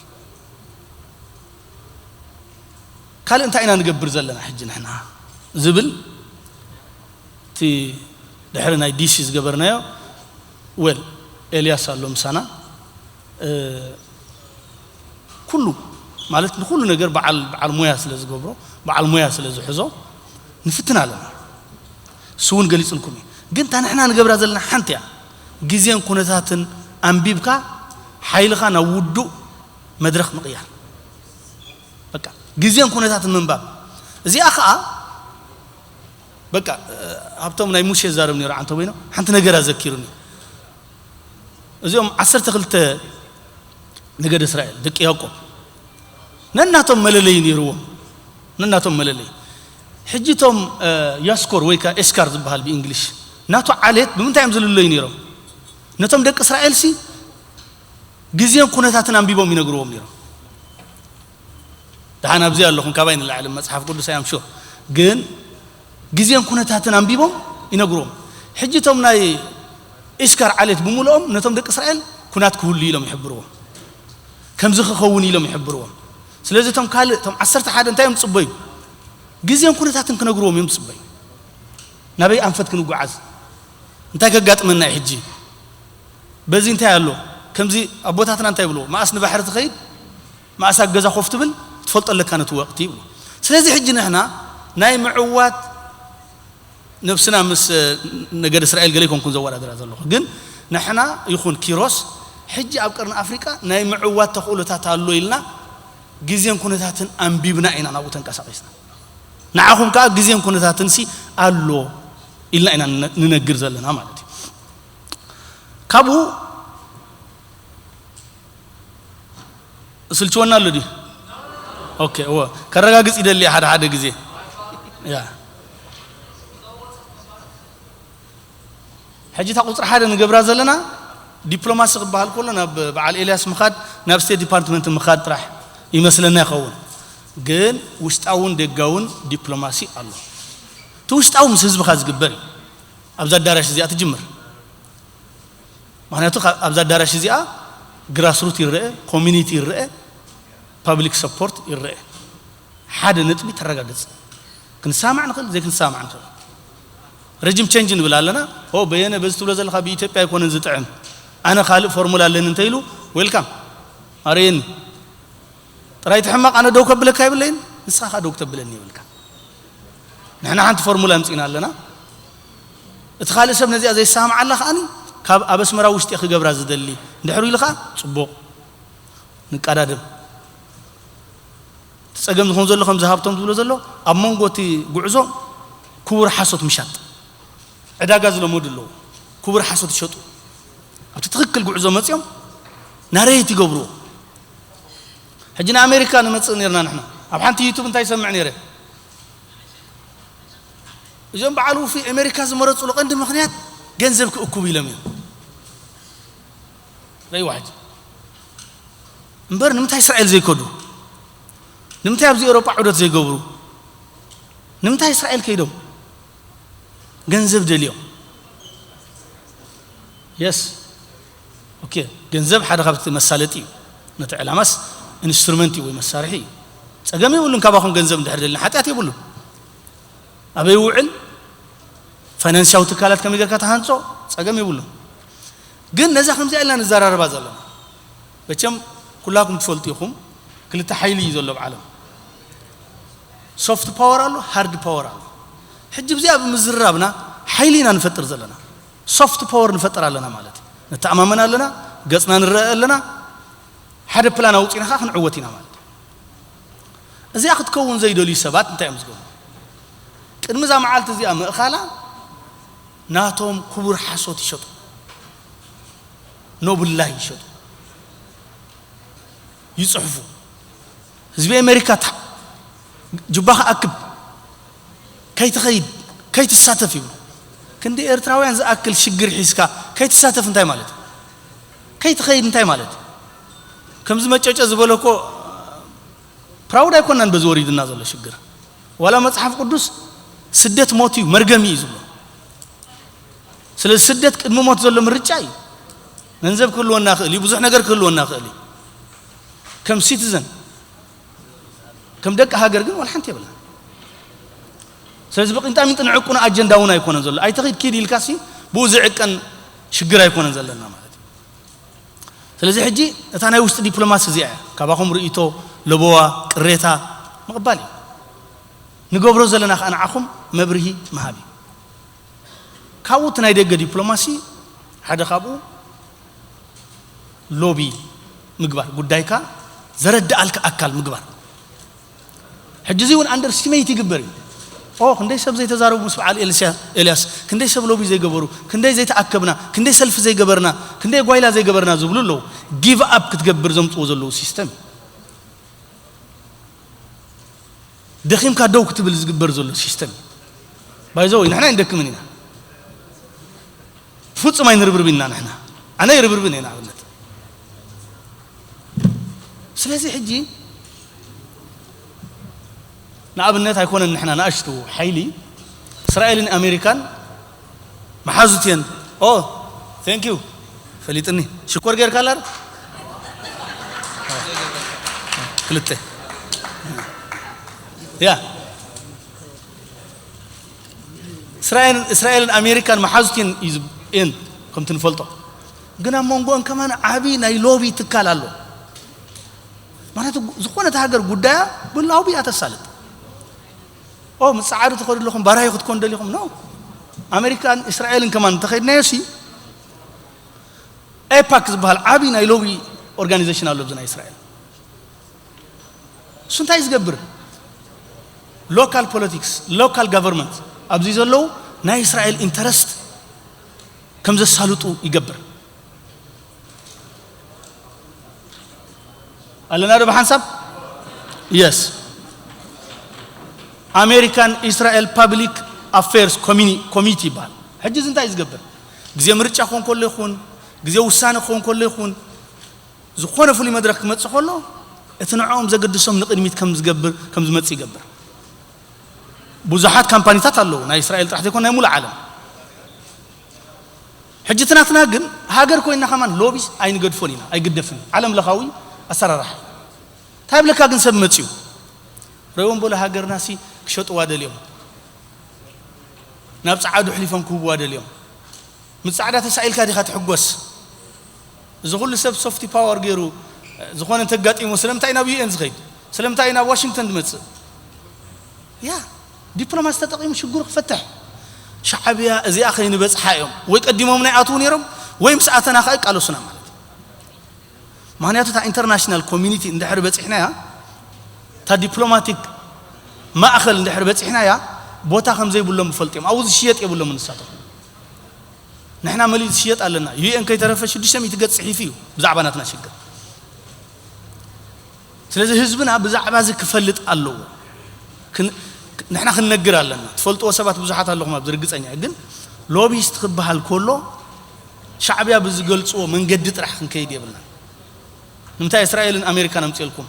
ካልእ እንታይ ኢና ንገብር ዘለና ሕጂ ንሕና ዝብል እቲ ድሕሪ ናይ ዲሲ ዝገበርናዮ፣ ወል ኤልያስ ኣሎ ምሳና፣ እ፣ ኩሉ ማለት ንኩሉ ነገር በዓል፣ በዓል ሞያ ስለ ዝገብሮ፣ በዓል ሞያ ስለ ዝሕዞ ንፍትን ኣለና። እሱ እውን ገሊጽልኩም እዩ። ግን እታ ንሕና ንገብራ ዘለና ሓንቲ እያ። ግዜን ኩነታትን ኣንቢብካ ሓይልኻ ናብ ውዱእ መድረኽ ምቕያር። በቃ ግዜን ኩነታትን ምንባብ። እዚኣ ኸኣ በቃ፣ እ፣ ሃብቶም ናይ ሙሴ ዛረብ ነይሩ ዓንተ በይኖ ሓንቲ ነገር ኣዘኪሩኒ። እዚኦም ዓሰርተ ክልተ ነገድ እስራኤል ደቂ ያዕቆብ ነናቶም መለለይ ነይርዎም። ነናቶም መለለይ። ሕጂ እቶም፣ እ፣ ያስኮር ወይ ከኣ ኤስካር ዝበሃል ብእንግሊሽ ናቱ ዓሌት ብምንታይ እዮም ዝልለዩ ነይሮም? ነቶም ደቂ እስራኤልሲ ግዜን ኩነታትን ኣንቢቦም ይነግርዎም ነይሮም። ደሓን ኣብዚ ኣለኹም፣ ካባይ ንላዕሊ መጽሓፍ ቅዱስ ኣይ ኣም ሹር። ግን ግዜን ኩነታትን ኣንቢቦም ይነግርዎም። ሕጂ እቶም ናይ ኢስካር ዓሌት ብምልኦም ነቶም ደቂ እስራኤል ኩናት ክህሉ ኢሎም ይሕብርዎም። ከምዚ ክኸውን ኢሎም ይሕብርዎም። ስለዚ እቶም ካልእ፣ እቶም ዓሰርተ ሓደ እንታይ እዮም ዝጽበዩ? ግዜን ኩነታትን ክነግርዎም እዮም ዝጽበዩ። ናበይ ኣንፈት ክንጓዓዝ? እንታይ ከጋጥመና እዩ ሕጂ? በዚ እንታይ ኣሎ? ከምዚ ኣቦታትና እንታይ ይብልዎ? መኣስ ንባሕሪ ትኸይድ፣ መኣስ ኣብ ገዛ ኮፍ ትብል፣ እቲ ክትፈልጦ ኣለካ ነቲ ወቕቲ ይብሉ። ስለዚ ሕጂ ንሕና ናይ ምዕዋት ነብስና ምስ ነገድ እስራኤል ገለ ይኮንኩን ዘወዳድራ ዘለኹ፣ ግን ንሕና ይኹን ኪሮስ ሕጂ ኣብ ቀርኒ ኣፍሪቃ ናይ ምዕዋት ተኽእሎታት ኣሎ ኢልና ግዜን ኩነታትን ኣንቢብና ኢና ናብኡ ተንቀሳቒስና። ንዓኹም ከኣ ግዜን ኩነታትን ሲ ኣሎ ኢልና ኢና ንነ- ንነግር ዘለና ማለት እዩ። ካብኡ ስልችወና ኣሎ ድዩ? ኦኬ፣ እወ፣ ከረጋግጽ ይደሊ ሓደ ሓደ ግዜ። ያ። ሕጂ እታ ቁጽሪ ሓደ ንገብራ ዘለና ዲፕሎማሲ ክበሃል ከሎ ናብ በዓል ኤልያስ ምኻድ፣ ናብ ስቴት ዲፓርትመንት ምኻድ ጥራሕ ይመስለና ይኸውን። ግን ውሽጣውን ደጋውን ዲፕሎማሲ ኣሎ። እቲ ውሽጣዊ ምስ ህዝብኻ ዝግበር እዩ። ኣብዛ ኣዳራሽ እዚኣ ትጅምር። ምኽንያቱ ካብ- ኣብዛ ኣዳራሽ እዚኣ ግራስሩት ይረአ፣ ኮሚኒቲ ይረአ፣ ፓብሊክ ሰፖርት ይረአ። ሓደ ነጥቢ ተረጋግጽ። ክንሰማማዕ ንኽእል፣ ዘይክንሰማማዕ ንኽእል። ረጅም ቸንጅ ንብል ኣለና። ኦ በየነ በዚ ትብሎ ዘለኻ ብኢትዮጵያ ኣይኮነን ዝጥዕም፣ ኣነ ካልእ ፎርሙላ ኣለኒ እንተኢሉ፣ ዌልካም ኣረየኒ። ጥራይ እቲ ሕማቕ ኣነ ደው ከብለካ የብለይን፣ ንስኻ ከኣ ደው ክተብለኒ የብልካ። ንሕና ሓንቲ ፎርሙላ ኣምጺእና ኣለና። እቲ ካልእ ሰብ ነዚኣ ዘይሰማምዓላ ከኣኒ ካብ ኣብ ኣስመራ ውሽጢ ክገብራ ዝደሊ እንድሕር ኢሉ ከኣ ጽቡቕ ንቀዳደም። እቲ ጸገም ዝኾን ዘሎ ከምዚ ሃብቶም ዝብሎ ዘሎ ኣብ መንጎ እቲ ጉዕዞ ክቡር ሓሶት ምሻጥ ዕዳጋ ዝለመዱ ኣለዉ። ክቡር ሓሶት ይሸጡ። ኣብቲ ትኽክል ጉዕዞ መጺኦም ናሬት ይገብርዎ። ሕጂ ንኣሜሪካ ንመጽእ ነርና ንሕና ኣብ ሓንቲ ዩቱብ እንታይ ይሰምዕ ነይረ? እዞም በዓል ውፉይ ኣሜሪካ ዝመረፅሉ ቀንዲ ምኽንያት ገንዘብ ክእኩብ ኢሎም እዮም። ረይዋ ሕጂ እምበር ንምንታይ እስራኤል ዘይከዱ? ንምንታይ ኣብዚ ኤውሮጳ ዑደት ዘይገብሩ? ንምንታይ እስራኤል ከይዶም? ገንዘብ ደልዮም። የስ ኦኬ፣ ገንዘብ ሓደ ካብቲ መሳለጢ እዩ። ነቲ ዕላማስ ኢንስትሩመንት እዩ ወይ መሳርሒ እዩ። ጸገም የብሉን። ካባኹም ገንዘብ እንድሕር ደልና ሓጢኣት የብሉን። ኣበይ ውዕል ፋይናንሲያዊ ትካላት ከመይ ጌርካ ተሃንጾ ጸገም የብሉን። ግን ነዛ ከምዚኣ ኢልና ንዘራረባ ዘለና መቸም ኩላኩም ትፈልጡ ኢኹም። ክልተ ሓይሊ እዩ ዘሎ ኣብ ዓለም። ሶፍት ፓወር ኣሎ፣ ሃርድ ፓወር ኣሎ። ሕጂ ብዚኣ ብምዝራብና ሓይሊ ኢና ንፈጥር ዘለና። ሶፍት ፓወር ንፈጥር ኣለና ማለት እዩ። ንተኣማመን ኣለና፣ ገጽና ንረአ ኣለና፣ ሓደ ፕላን ኣውጺና ከዓ ክንዕወት ኢና ማለት እዩ። እዚኣ ክትከውን ዘይደልዩ ሰባት እንታይ እዮም ዝገብሩ? ቅድሚ እዛ መዓልቲ እዚኣ ምእኻላ ናቶም ክቡር ሓሶት ይሸጡ፣ ኖብላይ ይሸጡ፣ ይጽሕፉ። ህዝቢ ኣሜሪካ ታ- ጅባኻ ኣክብ፣ ከይትኸይድ፣ ከይትሳተፍ ይብሉ። ክንዲ ኤርትራውያን ዝኣክል ሽግር ሒዝካ ከይትሳተፍ እንታይ ማለት እዩ? ከይትኸይድ እንታይ ማለት እዩ? ከምዚ መጨጨ ዝበለ እኮ ፕራውድ ኣይኮናን በዚ ወሪድና ዘሎ ሽግር። ዋላ መጽሓፍ ቅዱስ ስደት ሞት እዩ፣ መርገም እዩ ዝብሎ። ስለዚ ስደት ቅድሚ ሞት ዘሎ ምርጫ እዩ። ገንዘብ ክህልወና ይኽእል እዩ፣ ብዙሕ ነገር ክህልወና ይኽእል እዩ። ከም ሲቲዘን ከም ደቂ ሃገር ግን ዋላ ሓንቲ የብልና። ስለዚ ብቂንጣሚንጢ ንዕቁን ኣጀንዳ እውን ኣይኮነን ዘሎ። ኣይትኺድ ኪድ ኢልካሲ ብኡ ዝዕቀን ሽግር ኣይኮነን ዘለና ማለት እዩ። ስለዚ ሕጂ እታ ናይ ውሽጢ ዲፕሎማሲ እዚኣ እያ። ካባኹም ርእይቶ፣ ለበዋ፣ ቅሬታ ምቕባል እዩ። ንገብሮ ዘለና ከዓ ንዓኹም መብርሂ ምሃብ እዩ። ካብኡ እቲ ናይ ደገ ዲፕሎማሲ ሓደ ካብኡ ሎቢ ምግባር፣ ጉዳይካ ዘረድኣልካ ኣካል ምግባር። ሕጂ እዚ እውን ኣንደርስቲሜት ይግበር እዩ። ኦ ክንደይ ሰብ ዘይተዛረቡ ምስ በዓል ኤልስያ- ኤልያስ፣ ክንደይ ሰብ ሎቢ ዘይገበሩ፣ ክንደይ ዘይተኣከብና፣ ክንደይ ሰልፊ ዘይገበርና፣ ክንደይ ጓይላ ዘይገበርና ዝብሉ ኣለዉ። ጊቭ ኣፕ ክትገብር ዘምፅዎ ዘለዉ ሲስተም እዩ። ደኺምካ ደው ክትብል ዝግበር ዘሎ ሲስተም እዩ። ባይዘ ወይ ንሕና ኣይንደክምን ኢና። ፍጹም ኣይንርብርብን ኢና ንሕና። ኣነ ኣይርብርብን እየ ንኣብነት። ስለዚ ሕጂ ንኣብነት ኣይኮነን ንሕና ንኣሽቱ ሓይሊ እስራኤልን ኣሜሪካን መሓዙት እየን። ኦ ቴንክ ዩ ፈሊጥኒ። ሽኮር ጌርካ ኣላ ክልተ ያ እስራኤልን እስራኤልን ኣሜሪካን መሓዙት እየን እዩ ዝብ- እየን ከምቲ ንፈልጦ። ግን ኣብ መንጎአን ከማን ዓቢ ናይ ሎቢ ትካል ኣሎ። ማለት ዝኾነት ሃገር ጉዳያ ብላውቢ እያ ተሳልጥ። ኦ ምጽዓዱ ትኸዱ ኣለኹም ባራዩ ክትኮን ደሊኹም ነው። ኣሜሪካን እስራኤልን ከማን እንተኸድናዮ ሲ ኤፓክ ዝበሃል ዓብዪ ናይ ሎቢ ኦርጋኒዜሽን ኣሎ ኣብዚ ናይ እስራኤል። እሱ እንታይ ዝገብር? ሎካል ፖለቲክስ፣ ሎካል ጋቨርንመንት ኣብዚ ዘለዉ ናይ እስራኤል ኢንተረስት ከም ዘሳልጡ ይገብር። ኣለና ዶ ብሓንሳብ? የስ። ኣሜሪካን ኢስራኤል ፓብሊክ ኣፌርስ ኮሚኒ- ኮሚቲ ይበሃል። ሕጂ እዚ እንታይ እዩ ዝገብር? ግዜ ምርጫ ክኾን ከሎ ይኹን፣ ግዜ ውሳነ ክኾን ከሎ ይኹን፣ ዝኾነ ፍሉይ መድረክ ክመጽእ ከሎ እቲ ንዕኦም ዘገድሶም ንቕድሚት ከም ዝገብር ከም ዝመጽእ ይገብር። ብዙሓት ካምፓኒታት ኣለዉ፣ ናይ እስራኤል ጥራሕ ዘይኮነ ናይ ሙሉእ ዓለም። ሕጂ እቲ ናትና ግን ሃገር ኮይና ከማን ሎቢስ ኣይንገድፎን ኢና፣ ኣይግደፍን። ዓለም ለኻዊ ኣሰራርሓ እንታይ ብለካ ግን ሰብ መፅዩ ረዎም በሎ ሃገርና ሲ ክሸጥዋ ደልዮም ናብ ፀዓዱ ሕሊፎም ክህብዋ ደልዮም። ምስ ጻዕዳ ተሳኢልካ ዲኻ ትሕጎስ? እዚ ኩሉ ሰብ ሶፍቲ ፓወር ገይሩ ዝኾነ እንተጋጢሞ ስለምንታይ ናብ ዩ ኤን ዝኸይድ? ስለምንታይ ናብ ዋሽንግተን ዝመጽእ? ያ ዲፕሎማሲ ተጠቒሙ ሽግሩ ክፈትሕ። ሻዕብያ እዚኣ ከይንበጽሓ እዮም ወይ ቀዲሞም ናይ ኣትዉ ነይሮም ወይ ምስ ኣተና ከኣ ይቃለሱና ማለት እዩ። ምኽንያቱ እታ ኢንተርናሽናል ኮሚኒቲ እንድሕር በጺሕናያ፣ እታ ዲፕሎማቲክ ማእኸል እንድሕር በጺሕናያ ቦታ ከም ዘይብሎም ይፈልጡ እዮም። ኣብኡ ዝሽየጥ የብሎም ንሳቶም። ንሕና መሊኡ ዝሽየጥ ኣለና። ዩ ኤን ከይተረፈ ሽዱሽተ ሚእቲ ገጽ ጽሒፉ እዩ ብዛዕባ ናትና ሽግር። ስለዚ ህዝብና ብዛዕባ እዚ ክፈልጥ ኣለዎ። ክን- ንሕና ክንነግር ኣለና። ትፈልጥዎ ሰባት ብዙሓት ኣለኹም ኣብዚ ርግጸኛ እየ። ግን ሎቢስት ክበሃል ከሎ ሻዕብያ ብዝገልጽዎ መንገዲ ጥራሕ ክንከይድ የብልና። ንምንታይ እስራኤልን ኣሜሪካን ኣምፅልኩም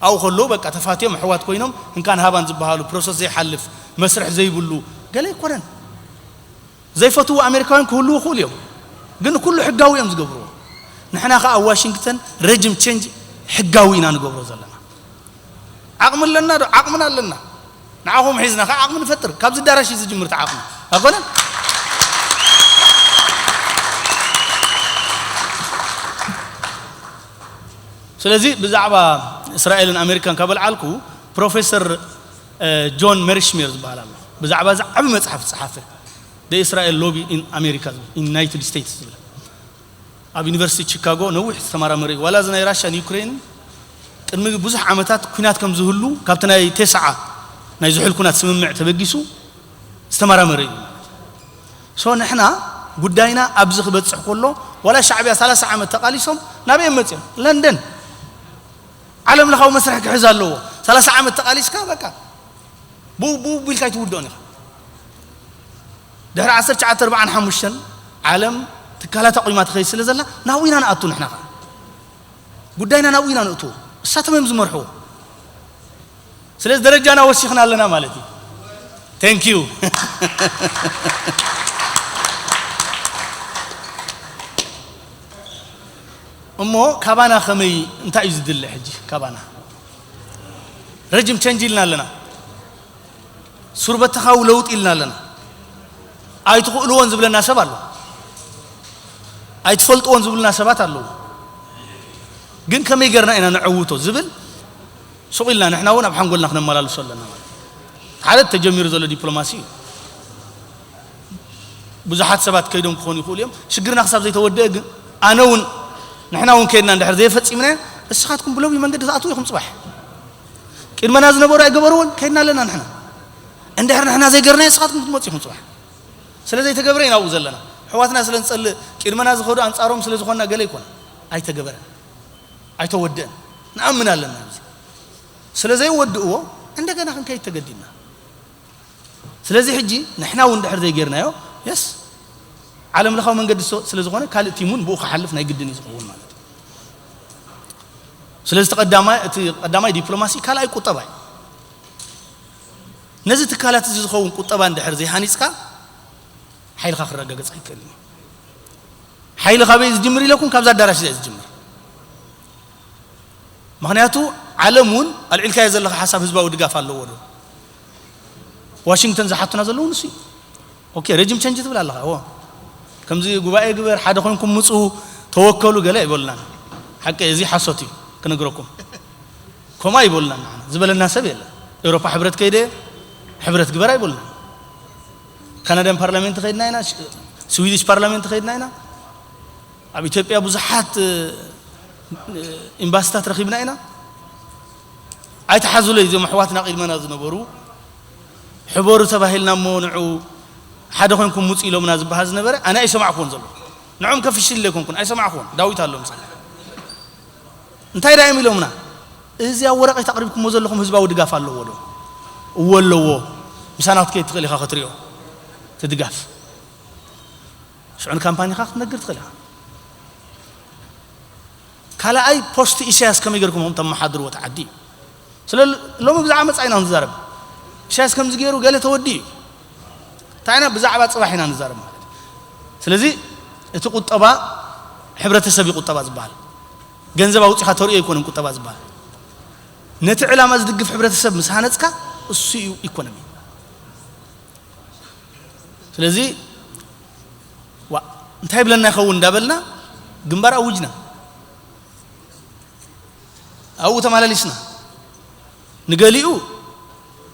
ኣብኡ ከለዉ በቃ ተፋትዮም ኣሕዋት ኮይኖም እንካን ሃባን ዝበሃሉ ፕሮሰስ ዘይሓልፍ መስርሕ ዘይብሉ ገለ ኣይኮነን። ዘይፈትዉ ኣሜሪካውያን ክህልዉ ይኽእሉ እዮም፣ ግን ኩሉ ሕጋዊ እዮም ዝገብርዎ። ንሕና ከኣ ኣብ ዋሽንግተን ረጅም ቼንጅ ሕጋዊ ኢና ንገብሮ ዘለና። ዓቕሚ ኣለና ዶ? ዓቕምና ኣለና። ንዓኹም ሒዝና ከኣ ዓቕሚ ንፈጥር። ካብዚ ኣዳራሽ እዩ ዝጅምር እቲ ዓቕሚ ኣይኮነን? ስለዚ ብዛዕባ እስራኤልን ኣሜሪካን ካብ ኣልዓልኩ ፕሮፌሰር ጆን መሪሽሜር ዝበሃል ኣሎ። ብዛዕባ እዚ ዓቢ መጽሓፍ ዝጸሓፈ The Israel Lobby in America ዝብል፣ United States ዝብል ኣብ ዩኒቨርሲቲ ቺካጎ ነዊሕ ዝተመራመረ እዩ። ዋላ እዚ ናይ ራሻን ዩክሬን ቅድሚ ብዙሕ ዓመታት ኲናት ከም ዝህሉ ካብቲ ናይ ቴስዓ ናይ ዝሑል ኲናት ስምምዕ ተበጊሱ ዝተመራመረ እዩ። ሶ ንሕና ጉዳይና ኣብዚ ክበጽሕ ከሎ ዋላ ሻዕብያ ሰላሳ ዓመት ተቓሊሶም ናበይ እዮም መጺኦም? ለንደን። ዓለም ለኻዊ መስርሕ ክሕዝ ኣለዎ። ሰላሳ ዓመት ተቓሊስካ በቃ ብኡ ብኡ ቢልካ ኣይትውድኦን ኢኻ። ድሕሪ ዓሰርተ ትሽዓተ ኣርባዓን ሓሙሽተን ዓለም ትካላት ኣቑማ ትኸይድ ስለ ዘላ ናብኡ ኢና ንኣቱ ንሕና ኸዓ ጉዳይና ናብኡ ኢና ንእትዎ። እሳቶም እዮም ዝመርሕዎ። ስለዚ ደረጃና ወሲኽና ኣለና ማለት እዩ። Thank you። እሞ ካባና ከመይ እንታይ እዩ ዝድለ ሕጂ ካባና? ረጅም ቸንጅ ኢልና ኣለና። ሱር በተኻዊ ለውጢ ኢልና ኣለና። ኣይትኽእልዎን ዝብለና ሰብ ኣሎ። ኣይትፈልጥዎን ዝብሉና ሰባት ኣለዉ። ግን ከመይ ገርና ኢና ነዐውቶ ዝብል ሱቕ ኢልና ንሕና እውን ኣብ ሓንጎልና ክነመላልሶ ኣለና ማለት እዩ። ሓደ ተጀሚሩ ዘሎ ዲፕሎማሲ እዩ። ብዙሓት ሰባት ከይዶም ክኾኑ ይኽእሉ እዮም። ሽግርና ክሳብ ዘይተወደአ ግን ኣነ እውን ንሕና እውን ከይድና እንድሕር ዘይፈፂምናዮ እስኻትኩም ብሎቢ መንገዲ ትኣትዉ ኢኹም ፅባሕ። ቅድመና ዝነበሩ ኣይገበርዎን ከይድና ኣለና ንሕና። እንድሕር ንሕና ዘይገርናዮ እስኻትኩም ክትመፁ ኢኹም ፅባሕ። ስለ ዘይተገብረ ኢና ኣብኡ ዘለና። ኣሕዋትና ስለ ንፀልእ ቅድመና ዝኸዱ ኣንፃሮም ስለ ዝኾንና ገለ ኣይኮነን። ኣይተገበረን። ኣይተወደአን። ንኣምን ኣለና ኣብዚ። ስለ ዘይወድእዎ እንደገና ክንከይድ ተገዲድና። ስለዚ ሕጂ ንሕና እውን ድሕር ዘይጌርናዮ የስ ዓለም ለኻዊ መንገዲ ሶ- ስለ ዝኾነ ካልእ ቲም እውን ብኡ ክሓልፍ ናይ ግድን እዩ ዝኸውን ማለት እዩ። ስለዚ እቲ ቀዳማይ እቲ ቀዳማይ ዲፕሎማሲ ካልኣይ ቁጠባ እዩ። ነዚ ትካላት እዚ ዝኸውን ቁጠባ እንድሕር ዘይሃኒፅካ ሓይልኻ ክረጋገፅ ኣይክእልን እዩ። ሓይሊ ካበይ ዝጅምር ኢለኩም ካብዛ ኣዳራሽ እዚኣ ዝጅምር። ምኽንያቱ ዓለም እውን ኣልዒልካዮ ዘለኻ ሓሳብ ህዝባዊ ድጋፍ ኣለዎ ዶ? ዋሽንግተን ዝሓቱና ዘለዉ ንሱ እዩ። ኦኬ ረጅም ቸንጅ ትብል ኣለኻ እዎ። ከምዚ ጉባኤ ግበር ሓደ ኮይንኩም ምፁ ተወከሉ ገለ ኣይበሉናን። ሓቂ እዚ ሓሶት እዩ ክነግረኩም። ከምኡ ኣይበሉና። ንዓና ዝበለና ሰብ የለን። ኤውሮፓ ሕብረት ከይደ፣ ሕብረት ግበር ኣይበሉና። ካናዳን ፓርላሜንት ከይድና ኢና፣ ሽ-፣ ስዊዲሽ ፓርላሜንት ከይድና ኢና። ኣብ ኢትዮጵያ ብዙሓት፣ እ፣ እ፣ ኤምባሲታት ረኺብና ኢና። ኣይተሓዙለይ፣ እዞም ኣሕዋትና ቅድመና ዝነበሩ፣ ሕበሩ ተባሂልና እሞ ንዑ ሓደ ኮንኩም ምፁ ኢሎምና ዝበሃል ዝነበረ፣ ኣነ ኣይሰማዕኩዎን ዘለኹ። ንዖም ከፍሽል ኣይኮንኩን፣ ኣይሰማዕኩዎን። ዳዊት ኣሎ ምሳሌ። እንታይ ዳዮም ኢሎምና? እዚ ኣብ ወረቐት ኣቕሪብኩሞ ዘለኹም ህዝባዊ ድጋፍ ኣለዎ ዶ? እዎ ኣለዎ። ምሳና ክትከይድ ትኽእል ኢኻ ክትሪኦ እቲ ድጋፍ። ሽዑ ንካምፓኒኻ ክትነግር ትኽእል ኢኻ። ካልኣይ፣ ፖስት ኢሳያስ ከመይ ገይርኩም ተመሓድርዎ እቲ ዓዲ እዩ። ስለ ሎሚ ብዛዕባ መጻኢ ኢና ንዛረብ። ኢሳያስ ከምዚ ገይሩ ገለ ተወዲኡ እዩ። እንታይ ኢና ብዛዕባ ጽባሕ ኢና ንዛረብ ማለት እዩ። ስለዚ እቲ ቁጠባ ሕብረተሰብ እዩ ቁጠባ ዝበሃል። ገንዘብ ኣውጺኻ ተርእዮ ኣይኮነን ቁጠባ ዝበሃል። ነቲ ዕላማ ዝድግፍ ሕብረተሰብ ምስ ሃነጽካ እሱ እዩ ኢኮኖሚ። ስለዚ ዋ እንታይ ብለና ይኸውን እንዳበልና ግንባር ኣውጅና ኣብኡ ተመላሊስና። ንገሊኡ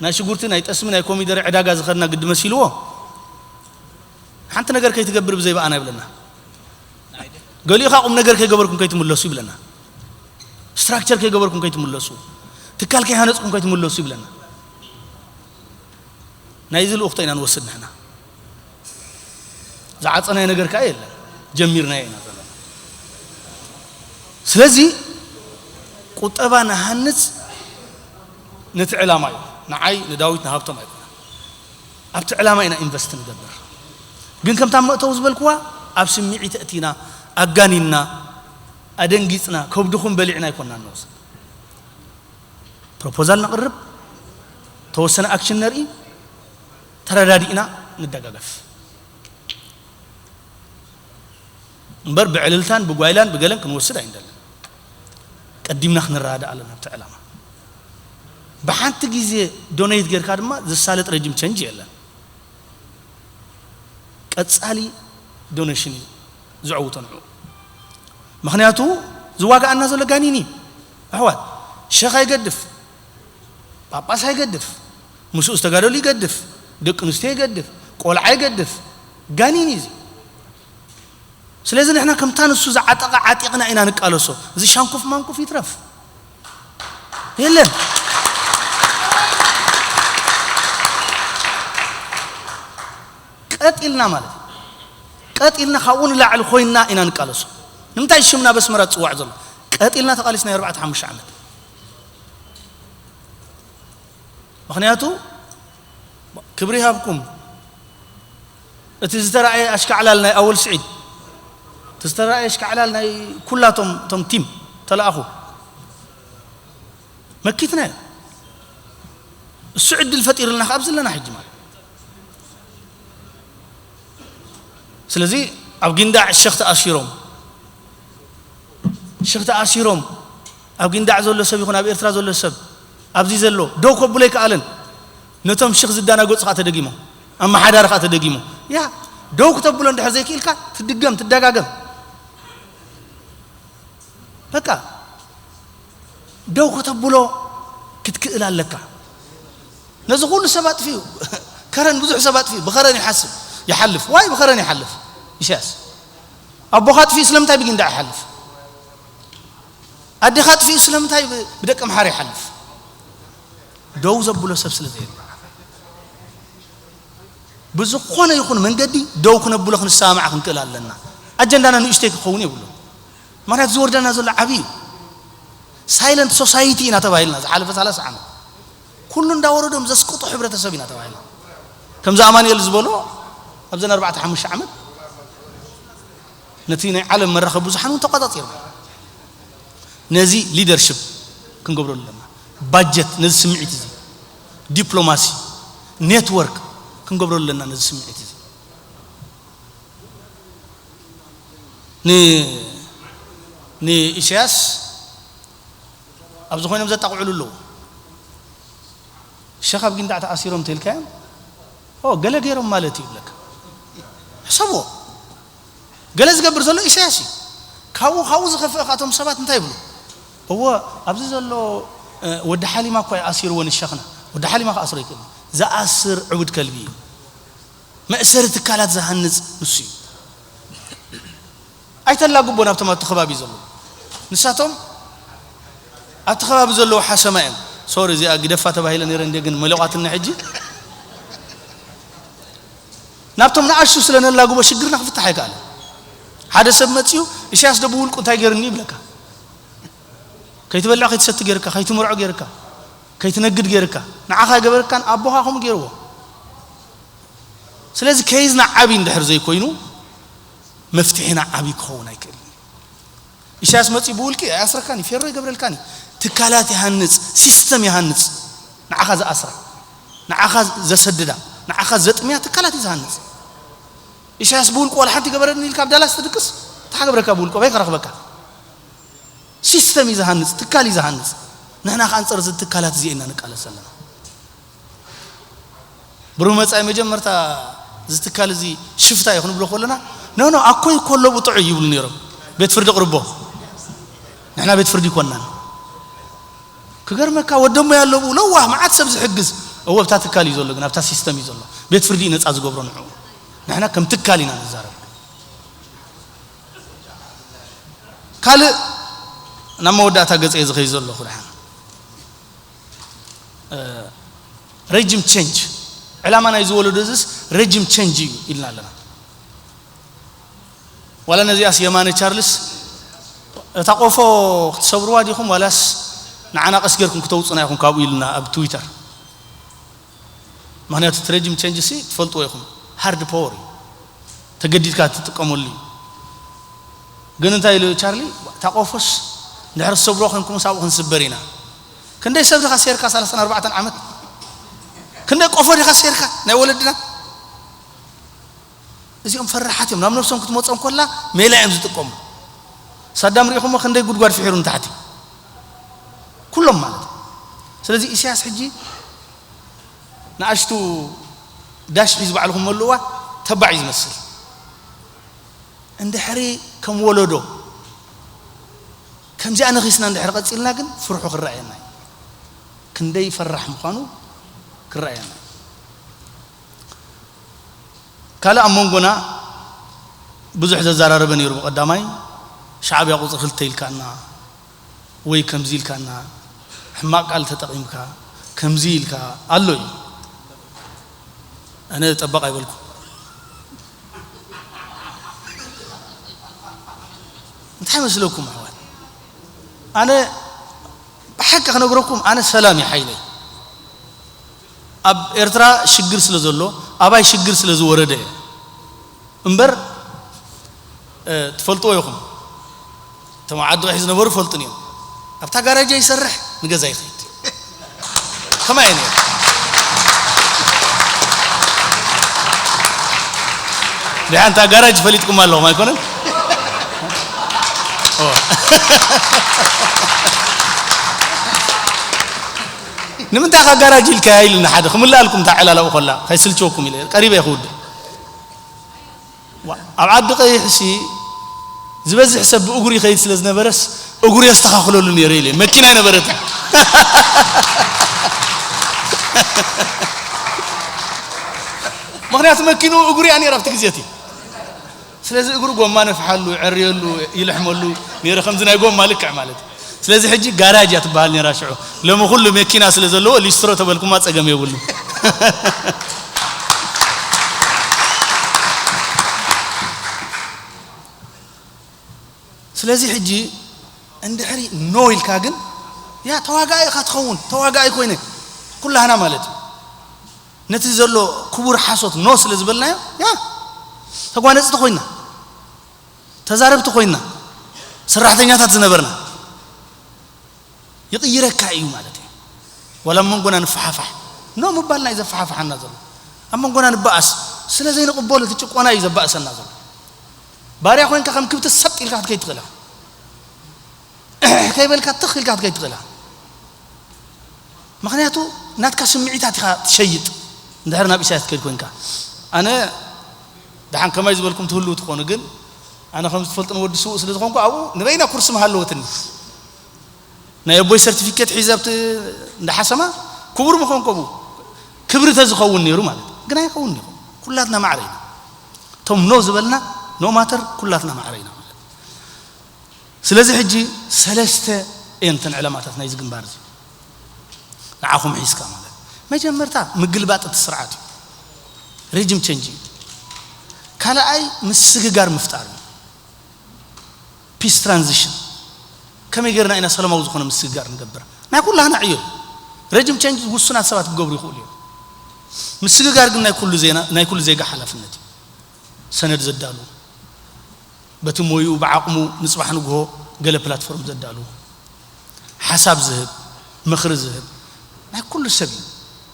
ናይ ሽጉርቲ፣ ናይ ጠስሚ፣ ናይ ኮሚደረ ዕዳጋ ዝኸድና ግዲ መሲልዎ ሓንቲ ነገር ከይትገብር ብዘይ ብኣና ይብለና። ገሊኡ ኸኣ ቁም ነገር ከይገበርኩም ከይትምለሱ ይብለና። ስትራክቸር ከይገበርኩም ከይትምለሱ፣ ትካል ከይሃነጽኩም ከይትምለሱ ይብለና። ናይዚ ልኡኽቶ ኢና ንወስድ ንሕና። ዝዓጸናዮ ነገር ከኣ የለን። ጀሚርናዮ ኢና ዘለና። ስለዚ ቁጠባ ንሃንጽ ነቲ ዕላማ እዩ። ንዓይ፣ ንዳዊት፣ ንሃብቶም ኣይኮነን። ኣብቲ ዕላማ ኢና ኢንቨስት ንገብር። ግን ከምታ መእተዊ ዝበልክዋ ኣብ ስምዒት ኣእቲና፣ ኣጋኒንና፣ ኣደንጊጽና፣ ከብድኹም በሊዕና ኣይኮንና ንወስድ። ፕሮፖዛል ነቕርብ፣ ተወሰነ ኣክሽን ነርኢ፣ ተረዳዲእና ንደጋገፍ። እምበር ብዕልልታን ብጓይላን ብገለን ክንወስድ ኣይንደልን። ቀዲምና ክንረዳዳእ ኣለና ኣብቲ ዕላማ። ብሓንቲ ግዜ ዶኔት ጌርካ ድማ ዘሳልጥ ረጅም ቸንጅ የለን። ቀጻሊ ዶኔሽን እዩ ዝዕውቶ ንዕኡ። ምኽንያቱ ዝዋግኣና ዘሎ ጋኒን እዩ። ኣሕዋት፣ ሸኽ ኣይገድፍ፣ ጳጳስ ኣይገድፍ፣ ምስኡ ዝተጋደሉ ይገድፍ፣ ደቂ ኣንስትዮ ይገድፍ፣ ቆልዓ ይገድፍ፣ ጋኒን እዩ እዚ። ስለዚ ንሕና ከምታ ንሱ ዝዓጠቐ ዓጢቕና ኢና ንቃለሶ። እዚ ሻንኩፍ ማንኩፍ ይትረፍ። የለን። ቀጥ ኢልና ማለት እዩ። ቀጥ ኢልና ካብኡ ንላዕሊ ኮይንና ኢና ንቃለሶ። ንምንታይ ሽምና በስመራ ዝጽዋዕ ዘሎ? ቀጥ ኢልና ተቓሊስና ኣርባዕተ ሓሙሽተ ዓመት። ምኽንያቱ ክብሪ ይሃብኩም። እቲ ዝተራእየ ኣሽካዕላል ናይ ኣወል ስዒድ፣ እቲ ዝተራእየ ኣሽካዕላል ናይ ኩላቶም ቶም ቲም ተለኣኹ መኪትናዮ። እሱ ዕድል ፈጢርልና ካብ ዘለና ሕጂ ማለት። ስለዚ ኣብ ጊንዳዕ ሸኽ ተኣሲሮም፣ ሸኽ ተኣሲሮም ኣብ ጊንዳዕ ዘሎ ሰብ ይኹን ኣብ ኤርትራ ዘሎ ሰብ ኣብዚ ዘሎ ደው ከብሎ ኣይከኣለን። ነቶም ሽኽ ዝዳናገጹ ኸኣ ተደጊሞም፣ ኣመሓዳሪ ኸኣ ተደጊሙ። ያ ደው ክተብሎ እንድሕር ዘይክኢልካ ትድገም፣ ትደጋገም። በቃ ደው ከተብሎ ክትክእል ኣለካ። ነዚ ኩሉ ሰብ ኣጥፊኡ፣ ከረን ብዙሕ ሰብ ኣጥፊኡ፣ ብኸረን ይሓስብ፣ ይሓልፍ። ዋይ ብኸረን ይሓልፍ። ኢሳያስ ኣቦኻ ኣጥፊኡ ስለምንታይ ብጊንዳዕ ይሓልፍ? ኣዴኻ ኣጥፊኡ ስለምንታይ ብ-፣ ብደቂ ኣምሓራ ይሓልፍ? ደው ዘብሎ ሰብ ስለ ዘየለ። ብዝኾነ ይኹን መንገዲ ደው ክነብሎ ክንሰማማዕ ክንክእል ኣለና። ኣጀንዳና ንእሽተይ ክኸውን የብሉን። ምኽንያቱ ዝወርደና ዘሎ ዓብዪ እዩ። ሳይለንት ሶሳይቲ ኢና ተባሂልና ዝሓለፈ ሰላሳ ዓመት። ኩሉ እንዳወረዶም ዘስቅጡ ሕብረተሰብ ኢና ተባሂልና። ከምዚ ኣማኑኤል ዝበሎ ኣብዘን ኣርባዕተ ሓሙሽተ ዓመት ነቲ ናይ ዓለም መራኸቢ ብዙሓን እውን ተቆጻጺርና። ነዚ ሊደርሽፕ ክንገብሮ ኣለና። ባጀት ነዚ ስምዒት እዚ፣ ዲፕሎማሲ፣ ኔትወርክ ክንገብሮ ኣለና ነዚ ስምዒት እዚ። ን-፣ ንኢሳያስ ኣብዚ ኮይኖም ዘጣቕዕሉ ኣለዉ። ሸኽ ኣብ ጊንዳዕ ተኣሲሮም ተልካዮም፣ ኦ፣ ገለ ገይሮም ማለት እዩ ይብለካ። ሕሰብዎ። ገለ ዝገብር ዘሎ ኢሳያስ እዩ። ካብኡ፣ ካብኡ ዝኸፍእ ከኣ እቶም ሰባት እንታይ ይብሉ? እወ፣ ኣብዚ ዘሎ ወዲ ሓሊማ እኳ ኣሲርዎ ንሸኽና። ወዲ ሓሊማ ክኣስሮ ይክእል። ዝኣስር ዕቡድ ከልቢ እዩ። መእሰሪ ትካላት ዝሃንጽ ንሱ እዩ። ኣይተላግቦ ናብቶም ኣብቲ ከባቢ ዘለዉ። ንሳቶም ኣብቲ ከባቢ ዘለዉ ሓሰማ እዮም። ሶሪ፣ እዚኣ ግደፋ ተባሂለ ነይረ እንደ ግን መለቋትና ሕጂ። ናብቶም ንኣሽቱ ስለ ነላግቦ ሽግርና ክፍታሕ ኣይከኣለን። ሓደ ሰብ መጺኡ፣ "ኢሳያስ ዶ ብውልቁ እንታይ ገይሩኒ?" ይብለካ። ከይትበልዕ ከይትሰቲ ገይርካ፣ ከይትምርዖ ገይርካ፣ ከይትነግድ ገይርካ፣ ንዓኻ ገበርካን ኣቦኻ ከምኡ ገይርዎ። ስለዚ ከይዝና ዓቢ እንድሕር ዘይኮይኑ፣ መፍትሒና ዓቢ ክኸውን ኣይክእልን። ኢሳያስ መጺኡ ብውልቂ ኣያስረካን እዩ፣ ፌሮ ይገብረልካን እዩ። ትካላት ይሃንጽ፣ ሲስተም ይሃንጽ። ንዓኻ ዝኣስራ፣ ንዓኻ ዘሰድዳ፣ ንዓኻ ዘጥምያ ትካላት እዩ ዝሃንጽ። ኢሳያስ ብውልቁ ዋላ ሓንቲ ገበረኒ ኢልካ ኣብ ዳላስ ትድቅስ፣ እንታይ ገበረካ ብውልቁ? ኣበይ ከረኽበካ? ሲስተም እዩ ዝሃንጽ፣ ትካል እዩ ዝሃንጽ። ንሕና ከኣ ኣንጻር እዚ ትካላት እዚ ኢና ንቃለስ ዘለና። ብሩህ መጻኢ መጀመርታ እዚ ትካል እዚ ሽፍታ እዩ ክንብሎ ከለና፣ "ኖ፣ ኖ፣ ኣኮይ ኮሎ ብጥዑይ" ይብሉ ነይሮም። ቤት ፍርዲ ቅርቦ። ንሕና ቤት ፍርዲ ይኮናን። ክገርመካ ወደሞ ያለቡ ለዋህ መዓት ሰብ ዝሕግዝ። እወ፣ ኣብታ ትካል እዩ ዘሎ፣ ግን ኣብታ ሲስተም እዩ ዘሎ። ቤት ፍርዲ እዩ ነጻ ዝገብሮ ንዕኡ። ንሕና ከም ትካል ኢና ንዛረብ። ካልእ ናብ መወዳእታ ገጸ እየ ዝኸይ ዘለኹ ደሓን። እ፣ ሬጂም ቼንጅ። ዕላማ ናይ ዝወለዶ እዚስ ሬጂም ቼንጅ እዩ ኢልና ኣለና። ዋላ ነዚኣስ የማነ ቻርልስ፣ "እታ ቆፎ ክትሰብርዋ ዲኹም ዋላስ ንዓና ቀስ ጌርኩም ክተውጹና ኢኹም ካብኡ?" ኢሉና ኣብ ትዊተር። ምኽንያቱ እቲ ሬጂም ቼንጅ ሲ ትፈልጥዎ ኢኹም፣ ሃርድ ፓወር እዩ። ተገዲድካ ትጥቀመሉ እዩ። ግን እንታይ ኢሉ ቻርሊ? "እታ ቆፎስ እንድሕር ትሰብርዋ ኮይንኩምስ ኣብኡ ክንስበር ኢና። ክንደይ ሰብ ዲኻ ሴርካ ሰላሳን ኣርባዕተን ዓመት? ክንደይ ቆፎ ዲኻ ሴርካ ናይ ወለድና?" እዚኦም ፈራሓት እዮም። ናብ ነብሶም ክትመጾም ከላ ሜላ እዮም ዝጥቀሙ። ሳዳም ሪኢኹሞ ክንደይ ጉድጓድ ፍሒሩ ንታሕቲ። ኩሎም ማለት እዩ። ስለዚ ኢሳያስ ሕጂ ንኣሽቱ ዳሽ ሒዝ ባዕልኹም መልእዋ ተባዕ እዩ ዝመስል። እንድሕሪ ከም ወለዶ ከምዚኣ ነኺስና እንድሕሪ ቀጺልና ግን ፍርሑ ክረኣየና እዩ። ክንደይ ፈራሕ ምዃኑ ክረኣየና እዩ። ካልእ ኣብ መንጎና ብዙሕ ዘዘራረበ ነይሩ። ብቐዳማይ ሻዕብያ ቁጽሪ ክልተ ኢልካና ወይ ከምዚ ኢልካና፣ ሕማቕ ቃል ተጠቒምካ፣ ከምዚ ኢልካ ኣሎ እዩ። ኣነ ጠበቕ ኣይበልኩ። እንታይ መስለኩም ኣሕዋት? ኣነ ብሓቂ ክነግረኩም፣ ኣነ ሰላም እዩ ሓይለይ። ኣብ ኤርትራ ሽግር ስለ ዘሎ፣ ኣባይ ሽግር ስለ ዝወረደ እየ። እምበር፣ እ፣ ትፈልጥዎ ኢኹም። እቶም ኣብ ዓዲ ቑሒ ዝነበሩ ፈልጡን እዮም። ኣብታ ጋራጃ ይሰርሕ፣ ንገዛ ይኸይድ። ከማይ ነይሩ። ድሓን እታ ጋራጅ ፈሊጥኩም ኣለኹም ኣይኮነን? ኦ። ንምንታይ ኻ ጋራጅ ኢልካያ ኢሉና ሓደ፣ ክምልኣልኩም እታ ዕላል ኣብኡ ከላ፣ ከይስልችወኩም ኢለ፣ ቀሪበ እየ ክውድእ። ዋ፣ ኣብ ዓዲ ቀይሕሲ ዝበዝሕ ሰብ ብእግሩ ይኸይድ ስለ ዝነበረስ፣ እግሩ የስተኻኽለሉ ነይሩ ኢለ፣ መኪና ኣይነበረትን። ምኽንያቱ መኪንኡ እግሩ እያ ነይራ ኣብቲ ግዜ እቲ። ስለዚ እግሩ ጎማ ነፍሓሉ፣ ዕርየሉ፣ ይልሕመሉ ነይሩ፣ ከምዚ ናይ ጎማ ልክዕ ማለት እዩ። ስለዚ ሕጂ ጋራጅ እያ ትበሃል ነይራ ሽዑ። ሎሚ ኩሉ መኪና ስለ ዘለዎ ሊስትሮ ተበልኩማ ጸገም የብሉ። ስለዚ ሕጂ እንድሕሪ ኖ ኢልካ ግን፣ ያ ተዋጋኢ ኢኻ ትኸውን፣ ተዋጋኢ ኮይነ ኩላህና ማለት እዩ። ነቲ ዘሎ ክቡር ሓሶት ኖ ስለ ዝበልናዮ፣ ያ ተጓነጽቲ ኮይና፣ ተዛረብቲ ኮይና፣ ሰራሕተኛታት ዝነበርና ይቕይረካ እዩ ማለት እዩ። ዋላ ኣብ መንጎና ንፈሓፋሕ፣ ኖ ምባልና እዩ ዘፈሓፍሓና ዘሎ። ኣብ መንጎና ንበኣስ፣ ስለ ዘይንቕበሎ እቲ ጭቆና እዩ ዘባእሰና ዘሎ። ባርያ ኮይንካ ከም ክብቲ ሰጥ ኢልካ ክትከይድ ትኽእል ኢኻ። ከይበልካ ትኽ ኢልካ ክትከይድ ትኽእል ኢኻ። ምኽንያቱ ናትካ ስምዒታት ኢኻ ትሸይጥ። እንድሕር ናብ ኢሳያስ ትከይድ ኮይንካ፣ ኣነ ደሓን ከማይ ዝበልኩም ትህልዉ ትኾኑ፣ ግን ኣነ ከም ዝትፈልጥን ወዲ ስዉእ ስለ ዝኾንኩ ኣብኡ ንበይና ኩርሲ ምሃለወትኒ። ናይ ኣቦይ ሰርቲፊኬት ሒዘ ኣብቲ እንዳ ሓሰማ ክቡር ምኾን ከምኡ ክብሪ ተዝኸውን ነይሩ ማለት እዩ። ግን ኣይኸውን ነይሩ። ኩላትና ማዕረ ኢና። እቶም ኖ ዝበልና ኖ ማተር ኩላትና ማዕረ ኢና ማለት እዩ። ስለዚ ሕጂ ሰለስተ እየን እተን ዕላማታት ናይዚ ግንባር እዚ። ንዓኹም ሒዝካ ማለት መጀመርታ ምግልባጥ እቲ ስርዓት እዩ። ሬጅም ቸንጅ እዩ። ካልኣይ ምስግጋር ምፍጣር እዩ። ፒስ ትራንዚሽን ከመይ ጌርና ኢና ሰላማዊ ዝኾነ ምስግጋር ንገብር? ናይ ኩላህና ዕዮ እዩ። ሬጅም ቸንጅ ውሱናት ሰባት ክገብሩ ይኽእሉ እዮም። ምስግጋር ግን ናይ ኩሉ ዜና ናይ ኩሉ ዜጋ ሓላፍነት እዩ። ሰነድ ዘዳሉ በቲ ሞይኡ ብዓቕሙ ንጽባሕ ንግሆ ገለ ፕላትፎርም ዘዳሉ ሓሳብ ዝህብ ምኽሪ ዝህብ ናይ ኩሉ ሰብ እዩ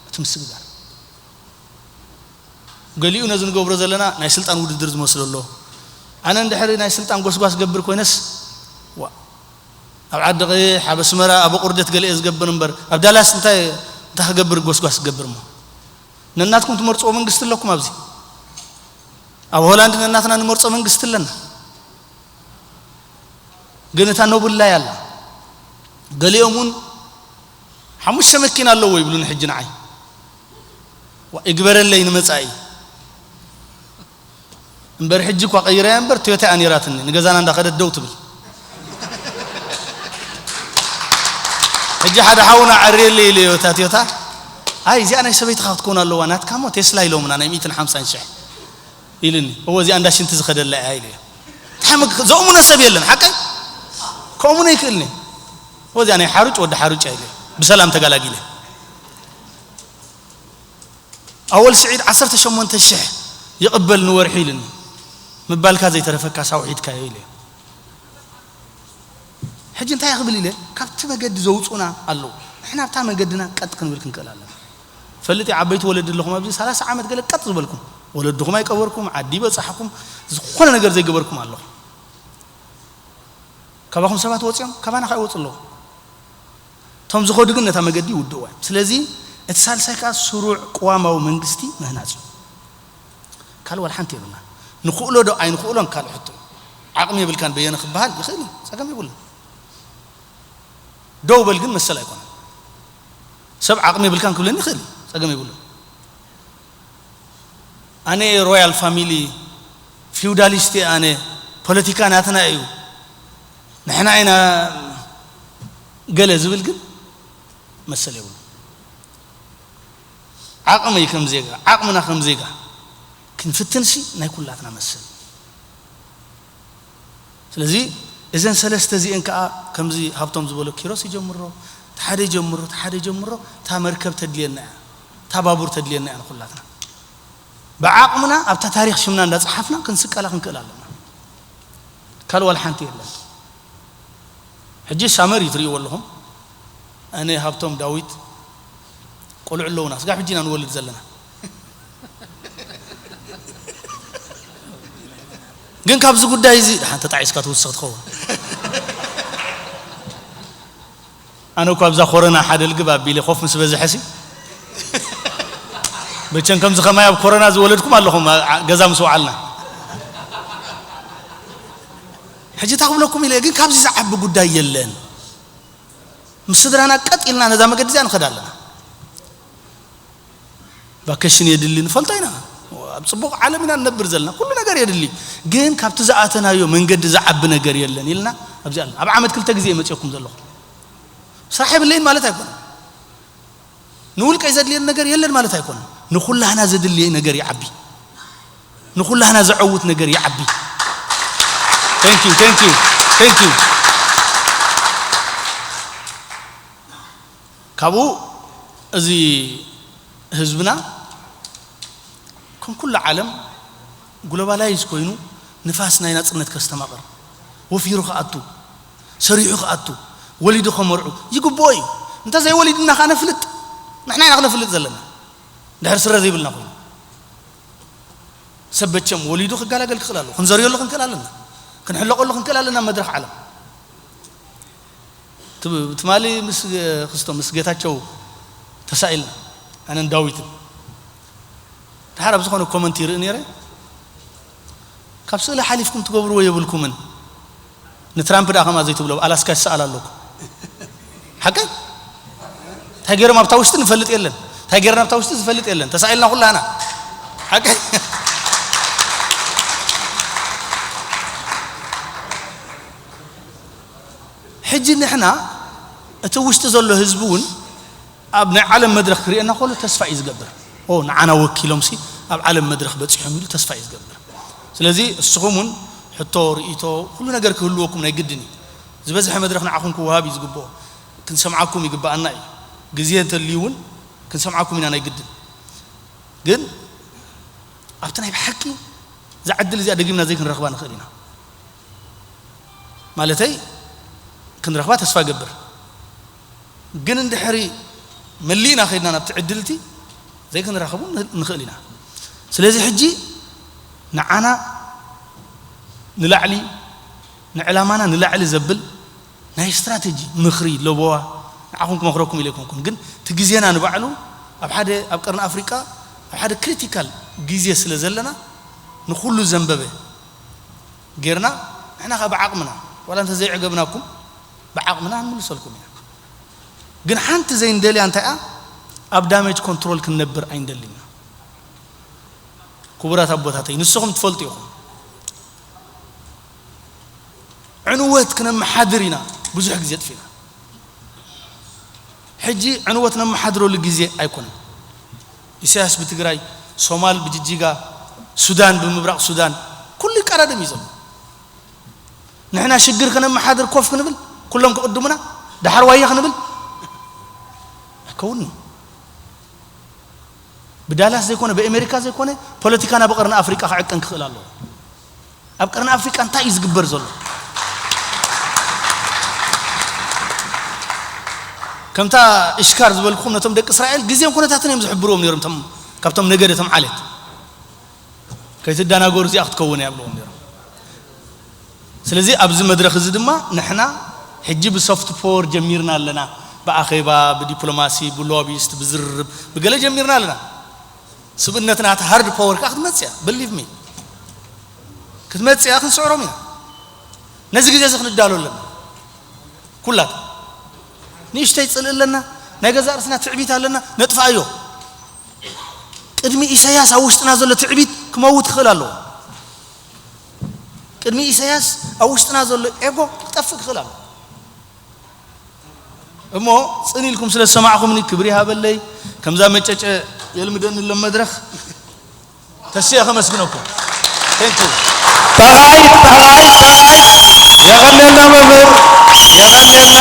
እቲ ምስግጋር። ገሊኡ ነዚ ንገብሮ ዘለና ናይ ስልጣን ውድድር ዝመስሎ ኣሎ። ኣነ እንድሕሪ ናይ ስልጣን ጎስጓስ ገብር ኮይነስ ዋ ኣብ ዓዲ ቀይሕ ኣብ ኣስመራ ኣብ ኣቑርደት ገለ እየ ዝገብር እምበር ኣብ ዳላስ እንታይ እንታይ ክገብር ጎስጓስ ክገብር እሞ ነናትኩም ትመርፅዎ መንግስቲ ኣለኩም ኣብዚ ኣብ ሆላንድ ነናትና ንመርፆ መንግስቲ ኣለና። ግን እታ ኖብል ላይ ኣላ። ገሊኦም እውን ሓሙሽተ መኪና ኣለዎ ይብሉኒ ሕጂ ንዓይ። ዋ፣ ይግበረለይ ንመጻኢ። እምበር ሕጂ እኳ ቀይረያ እምበር ቶዮታ እያ ነይራትኒ፣ ንገዛና እንዳኸደት ደው ትብል። ሕጂ ሓደ ሓውና ዕርየለይ ኢለዮ እታ ቶዮታ። ኣይ፣ እዚኣ ናይ ሰበይትኻ ክትከውን ኣለዋ፣ ናትካ እሞ ቴስላ ኢሎምና ናይ ሚእትን ሓምሳን ሽሕ። ኢሉኒ። እወ እዚኣ እንዳ ሽንቲ ዝኸደላ እያ ኢለ። እንታይ መግ-፣ ዘእሙነ ሰብ የለን፣ ሓቀይ? ከእሙነ ይክእልኒ። እወ እዚኣ ናይ ሓሩጭ ወዲ ሓሩጭ እያ ኢለ። ብሰላም ተጋላጊለ። ኣወል ስዒድ ዓሰርተ ሸሞንተ ሽሕ ይቕበል ንወርሒ ኢሉኒ። ምባልካ ዘይተረፈካ ሳውሒድካዮ ኢለ። ሕጂ እንታይ ክብል ኢለ ካብቲ መገዲ ዘውፁና ኣለዉ። ንሕና ኣብታ መገድና ቀጥ ክንብል ክንክእል ኣለና። ፈልጥ ዓበይቲ ወለዲ ኣለኹም ኣብዚ ሰላሳ ዓመት ገለ ቀጥ ዝበልኩም ወለድኹም ኣይቀበርኩም ዓዲ በፃሕኩም ዝኾነ ነገር ዘይገበርኩም ኣለኹም። ካባኹም ሰባት ወፂኦም ካባና ከዓ ይወፁ ኣለዉ። እቶም ዝኸዱ ግን ነታ መገዲ ይውድእዋ እዮም። ስለዚ እቲ ሳልሳይ ከዓ ስሩዕ ቅዋማዊ መንግስቲ ምህናፅ እዩ። ካልእ ዋላ ሓንቲ የብልና። ንኽእሎ ዶ ኣይንኽእሎን ካልእ ሕቶ እዩ። ዓቕሚ የብልካን በየነ ክበሃል ይኽእል እዩ፣ ፀገም የብሉን። ደው በል ግን መሰል ኣይኮነን። ሰብ ዓቕሚ የብልካን ክብለኒ ይኽእል እዩ፣ ፀገም የብሉን። ኣነ ሮያል ፋሚሊ ፊውዳሊስት እየ ኣነ፣ ፖለቲካ ናትና እዩ፣ ንሕና ኢና ገለ ዝብል ግን መሰል የብሉን። ዓቕመይ ከም ዜጋ ዓቕምና ከም ዜጋ ክንፍትንሲ ናይ ኩላትና መሰል። ስለዚ እዘን ሰለስተ እዚአን ከዓ ከምዚ ሃብቶም ዝበሎ ኪሮስ ይጀምሮ፣ ተሓደ ይጀምሮ ተሓደ ይጀምሮ። እታ መርከብ ተድልየና እያ፣ እታ ባቡር ተድልየና እያ ንኩላትና። ብዓቕምና ኣብታ ታሪኽ ሽምና እንዳፀሓፍና ክንስቀላ ክንክእል ኣለና። ካልእ ዋላ ሓንቲ የለን። ሕጂ ሳመር እዩ ትርእይዎ ኣለኹም። ኣነ ሃብቶም ዳዊት ቆልዑ ኣለውና ስጋብ ሕጂ ኢና ንወልድ ዘለና። ግን ካብዚ ጉዳይ እዚ ደሓን ተጣዒስካ ትውስኽ ትኸውን። ኣነ እኳ ኣብዛ ኮረና ሓደ ልግብ ኣቢለ ኮፍ ምስ በዝሐሲ በቸን ከምዚ ከማይ ኣብ ኮረና ዝወለድኩም ኣለኹም ገዛ ምስ ወዓልና። ሕጂ እታ ክብለኩም ኢለ ግን ካብዚ ዝዓቢ ጉዳይ የለን። ምስ ስድራና ቀጥ ኢልና ነዛ መገዲ እዚኣ ንኸዳ ኣለና። ቫኬሽን የድሊ ንፈልጦ ኢና። ኣብ ፅቡቕ ዓለም ኢና ንነብር ዘለና ኩሉ ነገር የድሊ። ግን ካብቲ ዝኣተናዮ መንገዲ ዝዓቢ ነገር የለን ኢልና ኣብዚ ኣለና። ኣብ ዓመት ክልተ ግዜ መፅኦኩም ዘለኹ ስራሕ የብለይን ማለት ኣይኮነን። ንውልቀይ ዘድልየን ነገር የለን ማለት ኣይኮነን። ንኹላህና ዘድልየ ነገር ይዓቢ። ንኹላህና ዘዐውት ነገር ይዓቢ። Thank you, thank you, thank you። ካብኡ እዚ ህዝብና ከም ኩሉ ዓለም ግሎባላይዝ ኮይኑ ንፋስ ናይ ናፅነት ከስተማቕር ወፊሩ ክኣቱ ሰሪሑ ክኣቱ ወሊዱ ከመርዑ ይግብኦ እዩ። እንተ ዘይወሊድና ከዓ ነፍልጥ ንሕና ኢና ክነፍልጥ ዘለና። ድሕር ስረ ዘይብልና ኮይኑ ሰብ በቸም ወሊዱ ክገላገል ክኽእል ኣለዎ። ክንዘርየሉ ክንክእል ኣለና። ክንሕለቐሉ ክንክእል ኣለና መድረኽ ዓለም። ትማሊ ምስ ክስቶ ምስ ጌታቸው ተሳኢልና ኣነን ዳዊትን ድሓር ኣብ ዝኾነ ኮመንት ይርኢ ነይረ። ካብ ስእሊ ሓሊፍኩም ትገብርዎ የብልኩምን። ንትራምፕ ደኣ ከምኣ ዘይትብሎ ኣብ ኣላስካ ይሰኣል ኣለኩ። ሓቀይ እንታይ ገይሮም ኣብታ ውሽጢ ንፈልጥ የለን እንታይ ገይሮም ኣብታ ውሽጢ ዝፈልጥ የለን ተሳኢልና ኩላና ሓቀይ ሕጂ ንሕና እቲ ውሽጢ ዘሎ ህዝቢ እውን ኣብ ናይ ዓለም መድረኽ ክርእየና ከሎ ተስፋ እዩ ዝገብር ኦ ንዓና ወኪሎም ሲ ኣብ ዓለም መድረኽ በፂሖም ኢሉ ተስፋ እዩ ዝገብር ስለዚ እስኹም እውን ሕቶ ርእቶ ኩሉ ነገር ክህልወኩም ናይ ግድን እዩ ዝበዝሐ መድረኽ ንዓኹም ክወሃብ እዩ ዝግብኦ ክንሰምዓኩም ይግብኣና እዩ ግዜ እንተልዩ እውን ክንሰምዓኩም ኢና ናይ ግድን ግን ኣብቲ ናይ ብሓቂ እዛ ዕድል እዚኣ ደጊምና ዘይክንረኽባ ንኽእል ኢና ማለተይ ክንረኽባ ተስፋ ገብር ግን እንድሕሪ መሊእና ከድና ናብቲ ዕድልቲ ዘይክንረኸቡ ንኽእል ኢና ስለዚ ሕጂ ንዓና ንላዕሊ ንዕላማና ንላዕሊ ዘብል ናይ ስትራተጂ ምኽሪ ለበዋ ንዓኹም ክመኽረኩም ኢለ ኣይኮንኩን ግን እቲ ግዜና ንባዕሉ ኣብ ሓደ ኣብ ቀርኒ ኣፍሪቃ ኣብ ሓደ ክሪቲካል ግዜ ስለ ዘለና ንኩሉ ዘንበበ ጌርና ንሕና ከ ብዓቕምና ዋላ እንተ ዘይዕገብናኩም ብዓቕምና ንምልሰልኩም ኢና ግን ሓንቲ ዘይንደልያ እንታይ እያ ኣብ ዳሜጅ ኮንትሮል ክንነብር ኣይንደልና ክቡራት ኣቦታተይ ንስኹም ትፈልጡ ኢኹም ዕንወት ክነመሓድር ኢና ብዙሕ ግዜ ጥፊና ሕጂ ዕንወት ነመሓድረሉ ግዜ ኣይኮነን ኢሳያስ ብትግራይ ሶማል ብጅጅጋ ሱዳን ብምብራቕ ሱዳን ኩሉ ይቀዳደም እዩ ዘሎ ንሕና ሽግር ከነመሓድር ኮፍ ክንብል ኩሎም ክቕድሙና ደሓር ዋየ ክንብል ኣይከውንን ብዳላስ ዘይኮነ ብኣሜሪካ ዘይኮነ ፖለቲካና ብቀርኒ ኣፍሪቃ ክዕቀን ክኽእል ኣለዎ ኣብ ቀርኒ ኣፍሪቃ እንታይ እዩ ዝግበር ዘሎ ከምታ እሽካር ዝበልኩም ነቶም ደቂ እስራኤል ግዜን ኩነታትን እዮም ዝሕብርዎም ነሮም ካብቶም ነገደ ቶም ዓሌት ከይትደናገሩ እዚኣ ክትከውን እያ ብልዎም ነሮም ስለዚ ኣብዚ መድረኽ እዚ ድማ ንሕና ሕጂ ብሶፍት ፖወር ጀሚርና ኣለና ብኣኼባ ብዲፕሎማሲ ብሎቢስት ብዝርርብ ብገለ ጀሚርና ኣለና ስብእነትና እቲ ሃርድ ፓወር ከዓ ክትመፅእ እያ believe me ክትመፅእ እያ ክንስዕሮም ኢና ነዚ ግዜ እዚ ክንዳሎ ኣለና ኩላት ንእሽተይ ፅልኢ ኣለና ናይ ገዛ ርእስና ትዕቢት ኣለና ነጥፍኣዮ ቅድሚ ኢሳያስ ኣብ ውሽጥና ዘሎ ትዕቢት ክመውት ክኽእል ኣለዎ ቅድሚ ኢሳያስ ኣብ ውሽጥና ዘሎ ኤጎ ክጠፍእ ክኽእል ኣለዎ እሞ ፅን ኢልኩም ስለ ዝሰማዕኹምኒ ክብሪ ይሃበለይ ከምዛ መጨጨ የልምደኒ ኣሎ መድረኽ ተስየ ከመስግነኩም Thank you. ጠቓይ ጠቓይ ጠቓይ የቐንየልና መምህር የቐንየልና